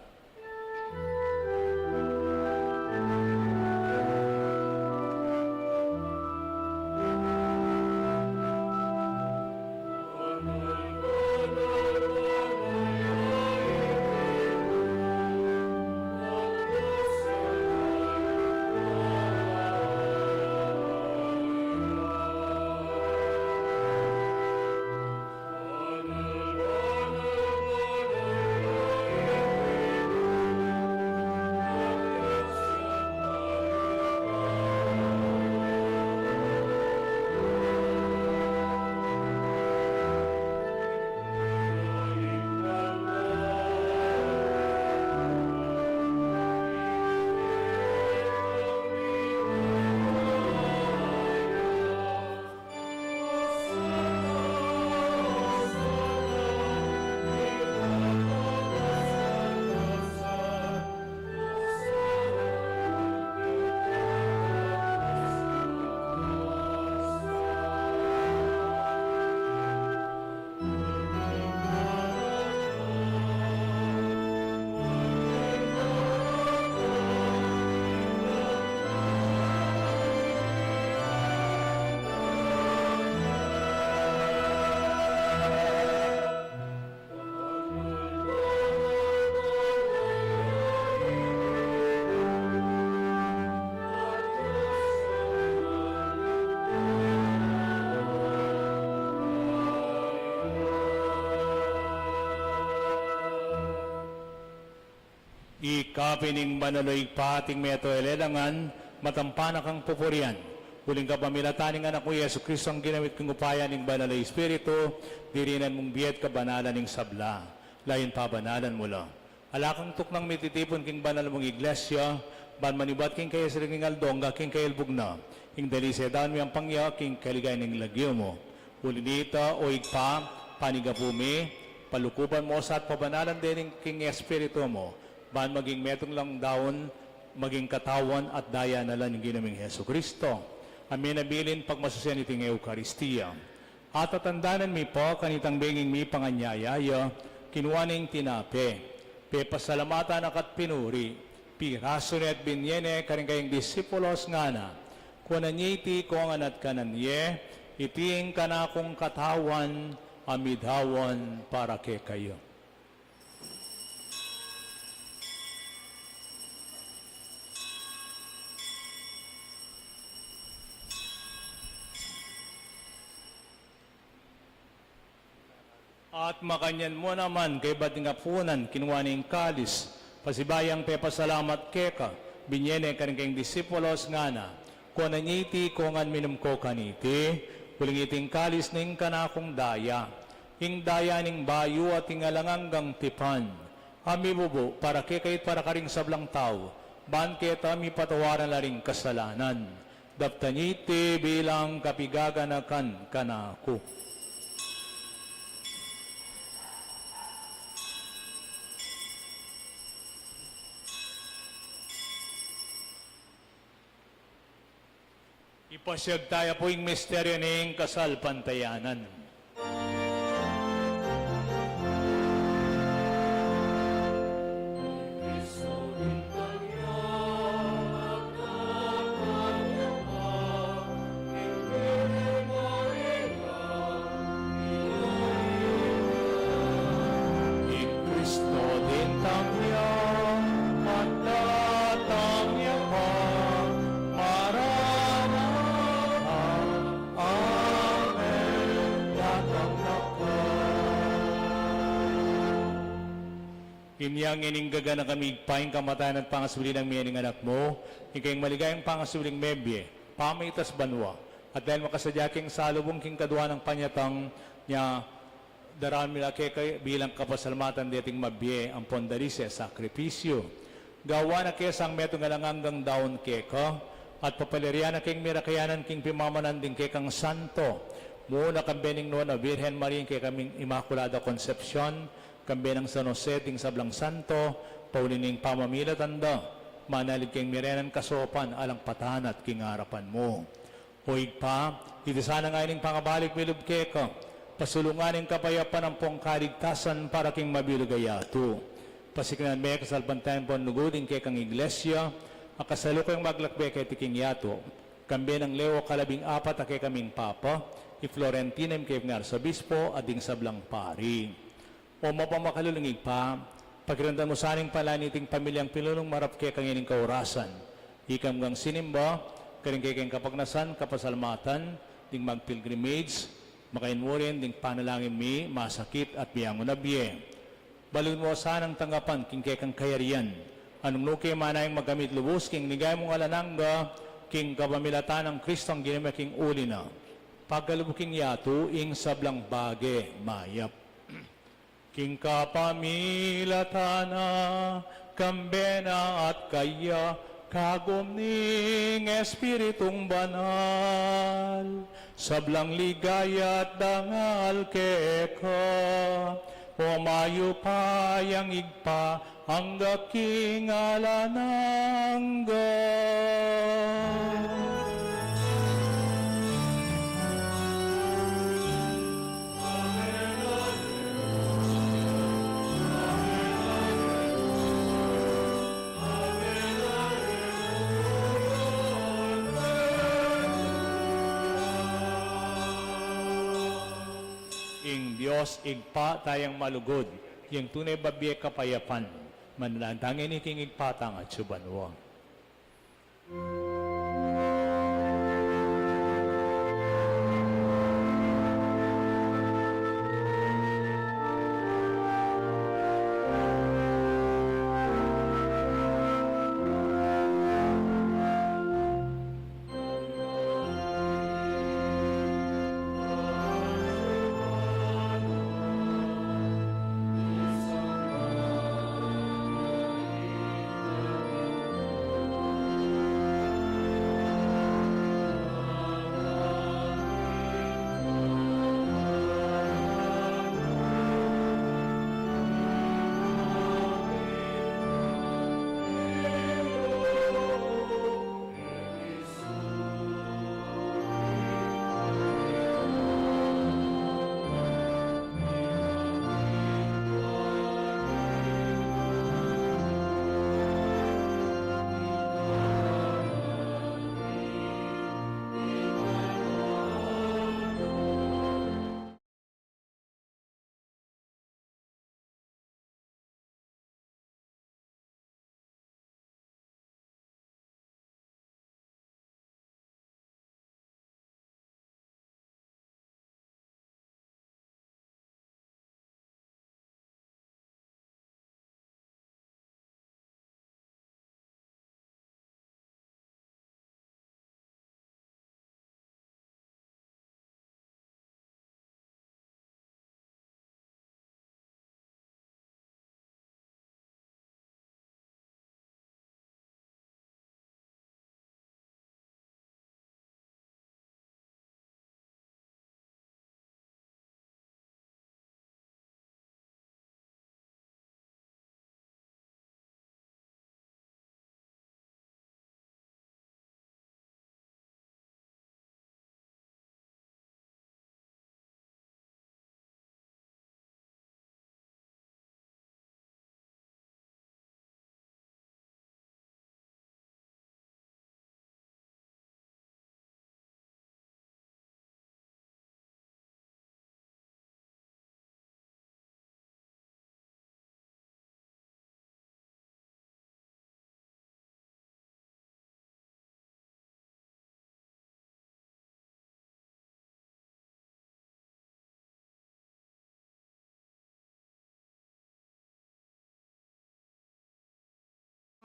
Ika pin ing banal a Ibpa, ating meto elelangan, matampa na kang pupurian. Uling kapamilatan ning Anak mu, Jesucristo, a ginamit king upaya ning Banal a Espiritu, dirinan mung bie at kabanalan ing sabla. Layun pabanalan mu la. Ala kang tuknang mititipun king banal mung Iglesia, ban manibat king kayasring ning aldo angga king kailbug na, ing dalise daun miyampang ya king kaligayan ning lagyu mu. Uli nita, o Ibpa, panigapu mi, palukuban mu sa at pabanalan de ning king Espiritu mu, ban maging metung lang daun, maging katawan at daya na la ning Ginu ming Jesucristo, a minabilin pagmasusian iting Eukaristia. At tatandanan mi pu, kanitang benging mipanganyaya ya, kinua ne ing tinape, pepasalamatan na ka't pinuri, pirasu ne at binie ne karing kayang disipulos, ngana: Kuanan ye iti kongan at kanan ye, iti ing kanakung katawan a midaun para kekayu. At makanyan mu naman, kaybat ning apunan, kinua ne ing kalis, pasibayung pepasalamat keka, binie ne karing kayang disipulos, ngana: Kuanan ye iti kongan, minum ko kaniti, uling iti ing kalis ning kanakung daya, ing daya ning bayu at ing alang anggang tipan, a mibubu para kekayu at para karing sablang tau, ban keta mipatawaran la ring kasalanan. Daptan ye iti bilang kapigaganakan kanaku. Ipasiag taya pu ing misteryu ning kasalpantayanan. Ing Kristo datang ya, datang ya pa, Maranatha. Amen. Datang na ka. Inya ngening gaganakan mi, Ibpa, ing kamatayan at pangasubli nang mie ning Anak mu, ing kayang maligayang pangasubling mebie, pamaitas banua, at dahil makasadya keng salubung king kadua nang panyatang nya, daraun mi la keka bilang kapasalamatan deting mabie ampon dalise sakripisyu. Gawan na ke sang metung alang anggang daun keka, at papalirian na keng mirakayanan king pimamanan ding kekang santo. Muuna kambe ning Nuan a Birhen Maria, ing kekaming Imakulada Konsepsyon, kambe nang San Jose ding sablang santo, pauli ning pamamilatan da, manalig keng mirenan kasaupan alang patanat king arapan mu. O Ibpa, iti sana ngeni ing pangabalik mi lub keka, pasulungan ing kapayapan ampong kaligtasan para king mabilug a yatu. Pasiknan me kasalpantayan ampon lugud ing kekang Iglesia, a kasalukuyang maglakbe keti king yatu, kambe nang Leo kalabing apat a kekaming Papa, i Florentino a kekang Arsobispo, at ding sablang pari. O mapamakalulung Ibpa, pakiramdaman mu sana ing panalangin niting pamilyang pinunung marap keka ngening kaorasan. Ikam ngang sinimba, karing kekeng kapagnasan, kapasalamatan, ding magpilgrimage, makainmurin ding panalangin mi, masakit at miyangu na bie. Balud mu sanang tanggapan king kekang kayarian, a nung nu ke manayang magamit lubus king ligaya mung alang angga, king kapamilatan nang Kristong Ginu mi king uli na. Pagkalub king yatu ing sablang bage mayap. King kapamilatan na, kambe na at kaya, kagum ning Espiritung Banal, sablang ligaya at dangal keka, o mayupayang Ibpa, angga king alang angga. Ing Dios Ibpa tayang malugud, ing tune babie kapayapan, manalangin tamu ngeni king Ibpa tang atsu banua.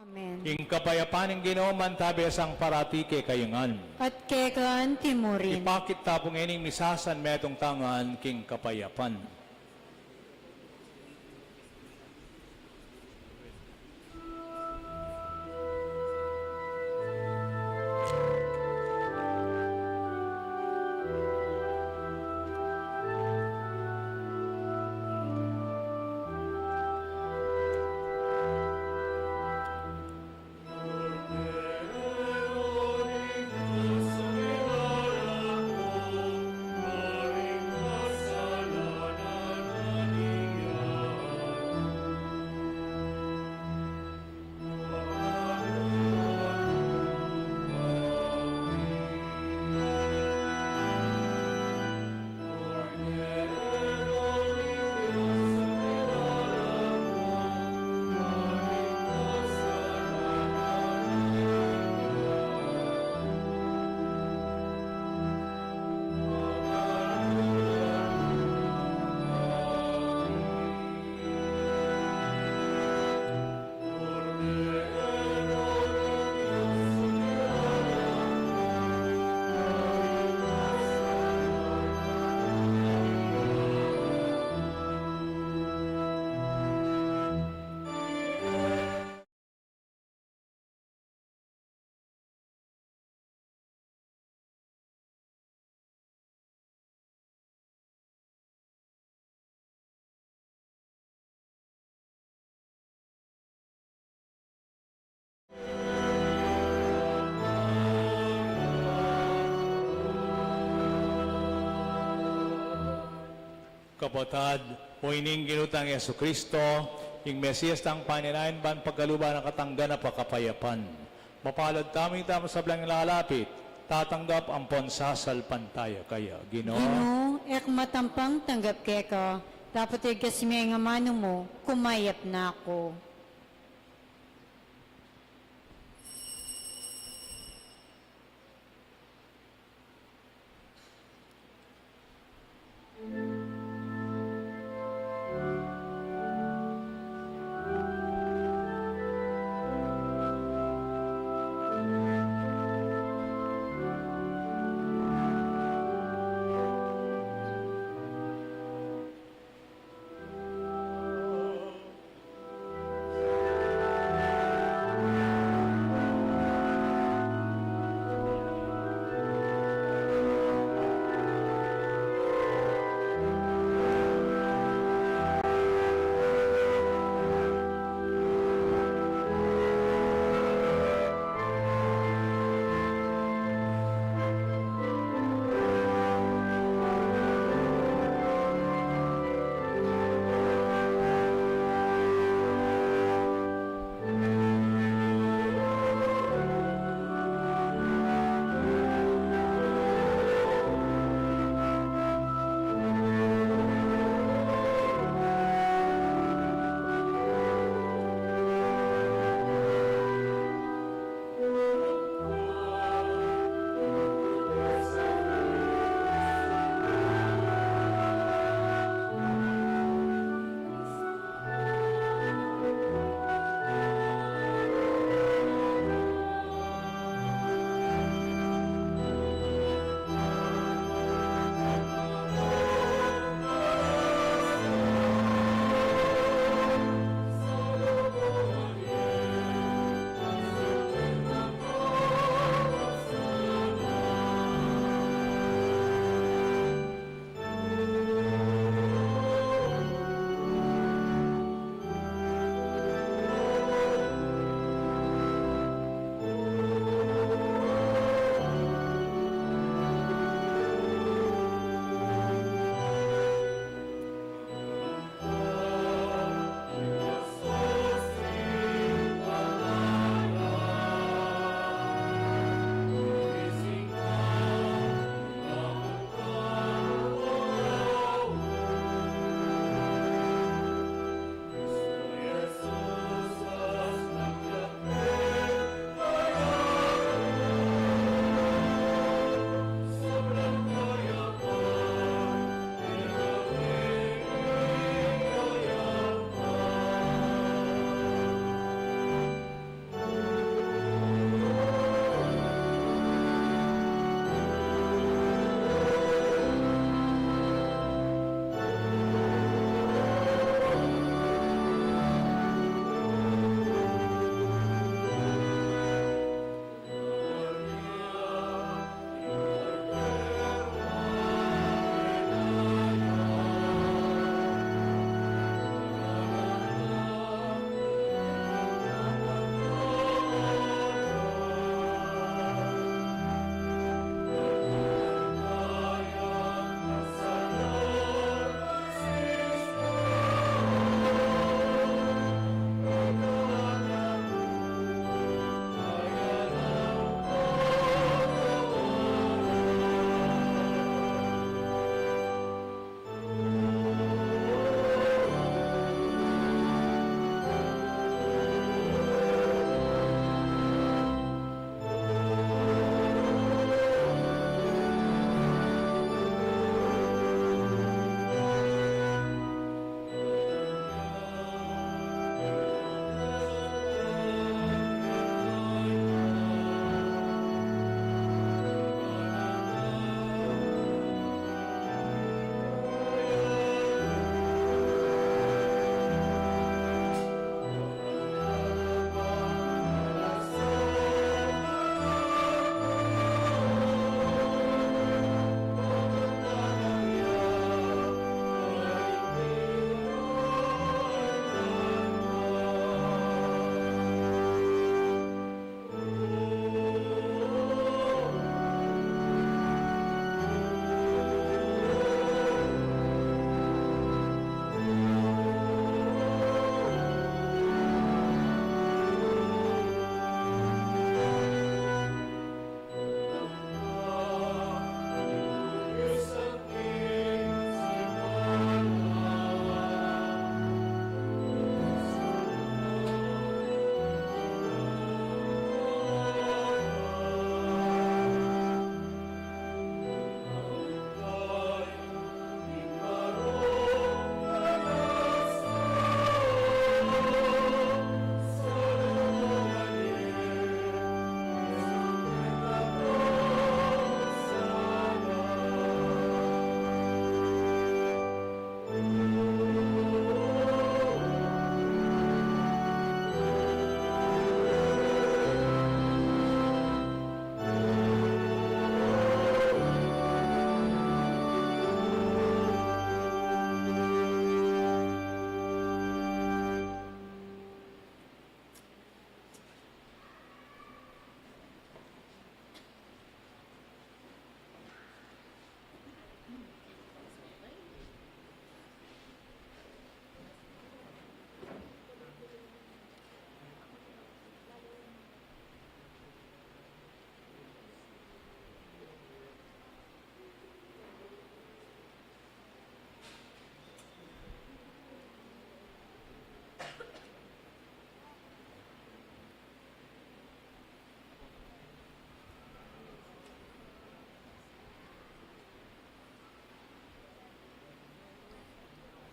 Amen. Ing kapayapan ning Ginu mantabe sa parati kekayu ngan. At keka anti mu rin. Ipakit ta pu ngening misa san metung ta ngan king kapayapan. Kapatad, o ining Ginu tang Jesucristo, ing Mesias tang paninayan ban pagkaluban a katanggan a pakapayapan. Mapalad tamu ita, masablang lalapit, tatanggap ampon sasalpantaya kaya. Ginu, Ginu, e ku matampang tanggap keka, dapot igkas me ing amanu mu, kumayap na ku.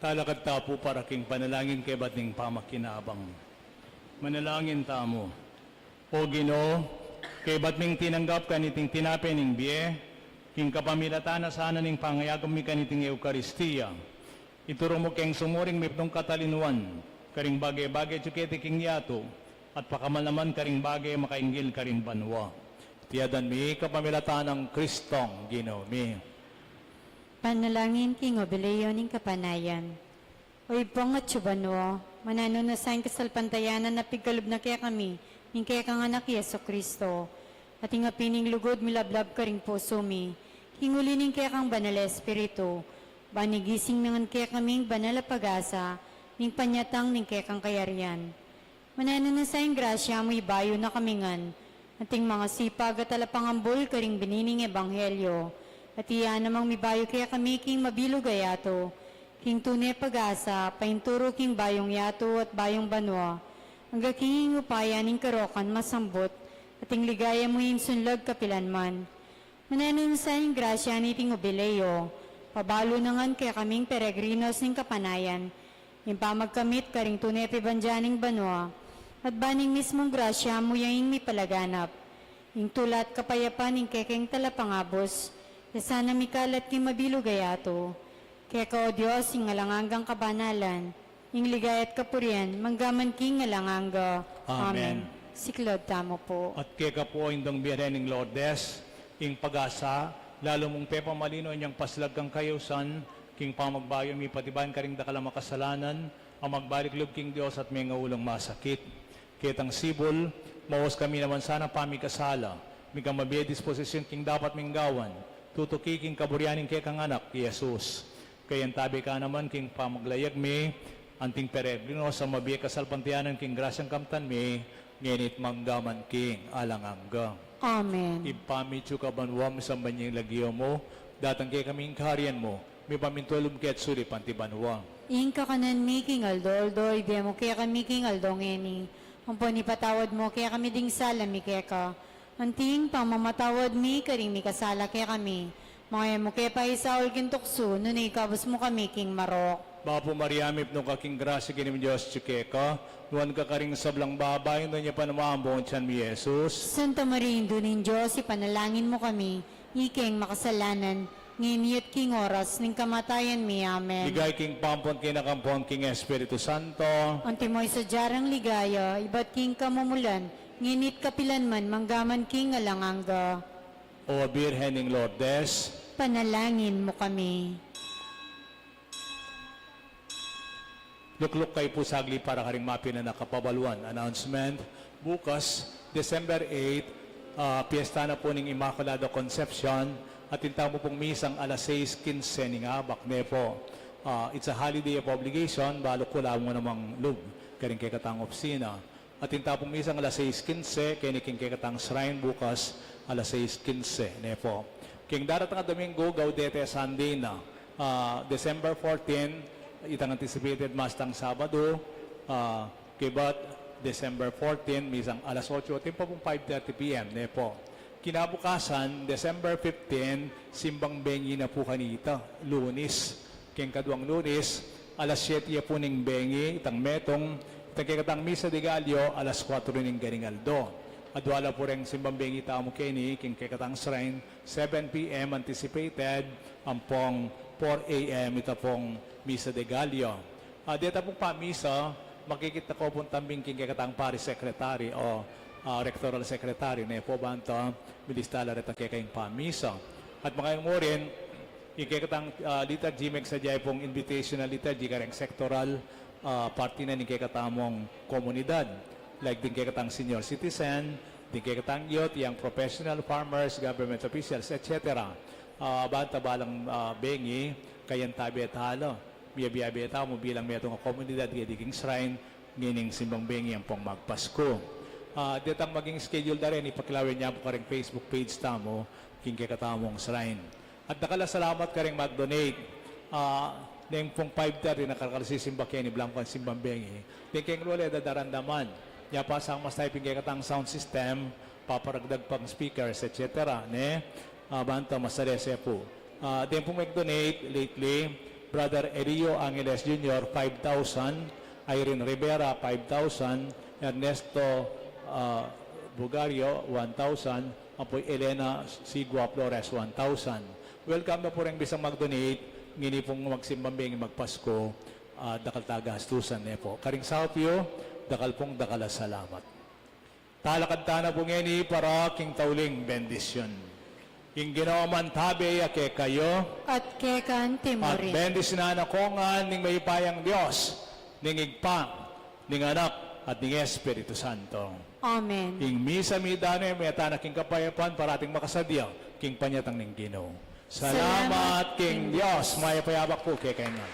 Talakad ta pu para king panalangin kaybat ning pamakinabang. Manalangin tamu. O Ginu, kaybat ming tinanggap kaniting tinape ning bie, king kapamilatan na sana ning pangayagum mi kaniting Eukaristia, ituru mu keng sumuring mipnung katalinuan, karing bage-bage atyu keti king yatu, at pakamal naman karing bage makainggil karing banua. Iti aduan mi kapamilatan nang Kristong Ginu mi. Panalangin king Jubileo ning Kapanayan. O Ibpa ming atsu banua, mananu na sa ing kasalpantayanan a pigkalub na kekami ning kekang Anak Jesucristo, at ing apining lugud milablab karing pusu mi, king uli ning kekang Banal a Espiritu, ban igising na ngan kekaming banal a pag-asa, ning panyatang ning kekang kayarian. Mananu na sa ing grasya mu ibayu na kami ngan, anting mangasipag at talapangambul karing bini ning ebanghelyo, at iya namang mibayu kekami king mabilug a yatu, king tune pag-asa, painturu king bayung yatu at bayung banua, angga king upaya ning karokan masambut, at ing ligaya mu ing sunlag kapilanman. Mananu na sa ing grasya niting Jubileo, pabalu na ngan kekaming peregrinos ning kapanayan, ing pamagkamit karing tune pibandya ning banua, at ban ing mismung grasya mu ya ing mipalaganap, ing tula at kapayapan ning kekeng talapangabus, ya sana mikalat king mabilug a yatu. Keka, O Dios, ing alang anggang kabanalan, ing ligaya at kapurian, manggaman king alang angga. Amen. Amen. Siklaud tamu pu. At keka pu, Indung Birhen ning Lourdes, ing pag-asa, lalu mung pepamalino inyang paslag kang kayusan, king pamagbayu mi pati ban karing dakal a makasalanan, a magbalik lub king Dios at mengaulung masakit. Ketang sibul, maus kami naman sana pamikasala, migkamabie disposisyun king dapat ming gawan, tutuki king kaburian ning kekang Anak, i Jesus. Kayantabe ka naman king pamaglayag mi, anting peregrinos a mabie kasalpantayanan king grasyang kamtan mi, ngeni at manggaman king alang angga. Amen. Ibpa mi atsu ka banua, misamban ya ing lagyu mu, datang kekami ing kaharian mu, mipamintuan lub mu keti sulip anti banua. Ing kakanan mi king aldo-aldo, ibie mu kekami king aldo ngeni, ampon ipatawad mu kekami ding sala mi keka, anting pamamatawad mi karing mikasala kekami. Manga e mu ke paisaul king tuksu, nune ikabus mu kami king marok. Bapu Maria, mipnu ka king grasya, ing Ginung Dios atyu keka, nuan ka karing sablang babai, nuan ya pa naman ing bung atian mu, i Jesus. Santa Maria, Indu ning Dios, ipanalangin mu kami, ikeng makasalanan, ngeni at king oras ning kamatayan mi. Amen. Ligaya king Ibpa ampon king Anak ampon king Espiritu Santo. Antimo ing sadya rang ligaya, ibat king kamumulan, ngeni at kapilanman, manggaman king alang angga. O Birhen ning Lourdes, panalangin mu kami. Lukluk kayu pu saglit para karing mapilan a kapabaluan. Announcement, bukas, December eight, ah, piyesta na pu ning Immaculada Concepcion, atin tamu pung misang alas sais kinse ning abak, ne pu. Ah, it's a holiday of obligation, balu ku la mu namang lub karing kekatang opisina. Atin ta pung misang alas sais kinse, keni king kekatang shrine bukas alas sais kinse, ne pu. King daratang a Domingo, Gaudete Sunday na, ah, December fourteen, itang anticipated Mass tang Sabado, ah, kaybat December fourteen, misang alas otso, atin pa pung five thirty P M, ne pu. Kinabukasan, December fifteen, simbang bengi na pu kanita, Lunis. King kaduang Lunis, alas siyete ya pu ning bengi, itang metung, itang kekatang Misa de Gallo, alas kuwatro ning ganing aldo. Adua la pu reng simbang bengi tamu keni, king kekatang shrine, seven P M anticipated, ampong four A M ita pung Misa de Gallo. Ah, deta pung pamisa, makikit na ko pung tambing king kekatang parish secretary o, ah, rectoral secretary, ne pu, ban ta milista la reta keka ing pamisa. At makayang mu rin, ing kekatang, ah, liturgy, megsadya pung invitational liturgy kareng sectoral, ah, parti na ning kekatamung komunidad. Like ding kekatang senior citizen, ding kekatang youth, young professional, farmers, government officials, et cetera. Ah, ban ta balang, ah, bengi, kayantabe ta la. Miyabe-abe tamu bilang metung a komunidad keti king shrine, ngening simbang bengi ampong magpasku. Ah, detang maging schedule da rin, ipakilawen ya pu kareng Facebook page tamu, king kekatamung shrine. At dakal a salamat kareng mag-donate. Ah, neng pung five thirty na karkal sisimba keni, blanko ing simbang bengi. Deng keng lole dadaramdaman. Nya pa sang mas typing kekatang sound system, paparagdag pang speakers, et cetera, ne? Ah, ban ta masalese pu. Ah, deng pung mag-donate lately, Brother Elio Angeles Junior, five thousand, Irene Rivera, five thousand, Ernesto, ah, Bugario, one thousand, ampo i Elena Sigua Flores, one thousand. Welcome na pu ring bisang mag-donate, ngeni pung magsimbang bengi magpasko, ah, dakal ta gastusan ne pu. Karing saup yu, dakal pung dakal a salamat. Talakad tana pu ngeni para king tauling bendisyun. Ing Ginu mantabe ya kekayu. At keka naman murin. At bendisyunan na kayu ngan ning mayupayang Dios, ning Ibpa, ning Anak, at ning Espiritu Santo. Amen. Ing misa meyari na, mako tana king kapayapan, parating makasadya king panyatang ning Ginu. Salamat king Dios. Mayap a abak pu kekayu ngan.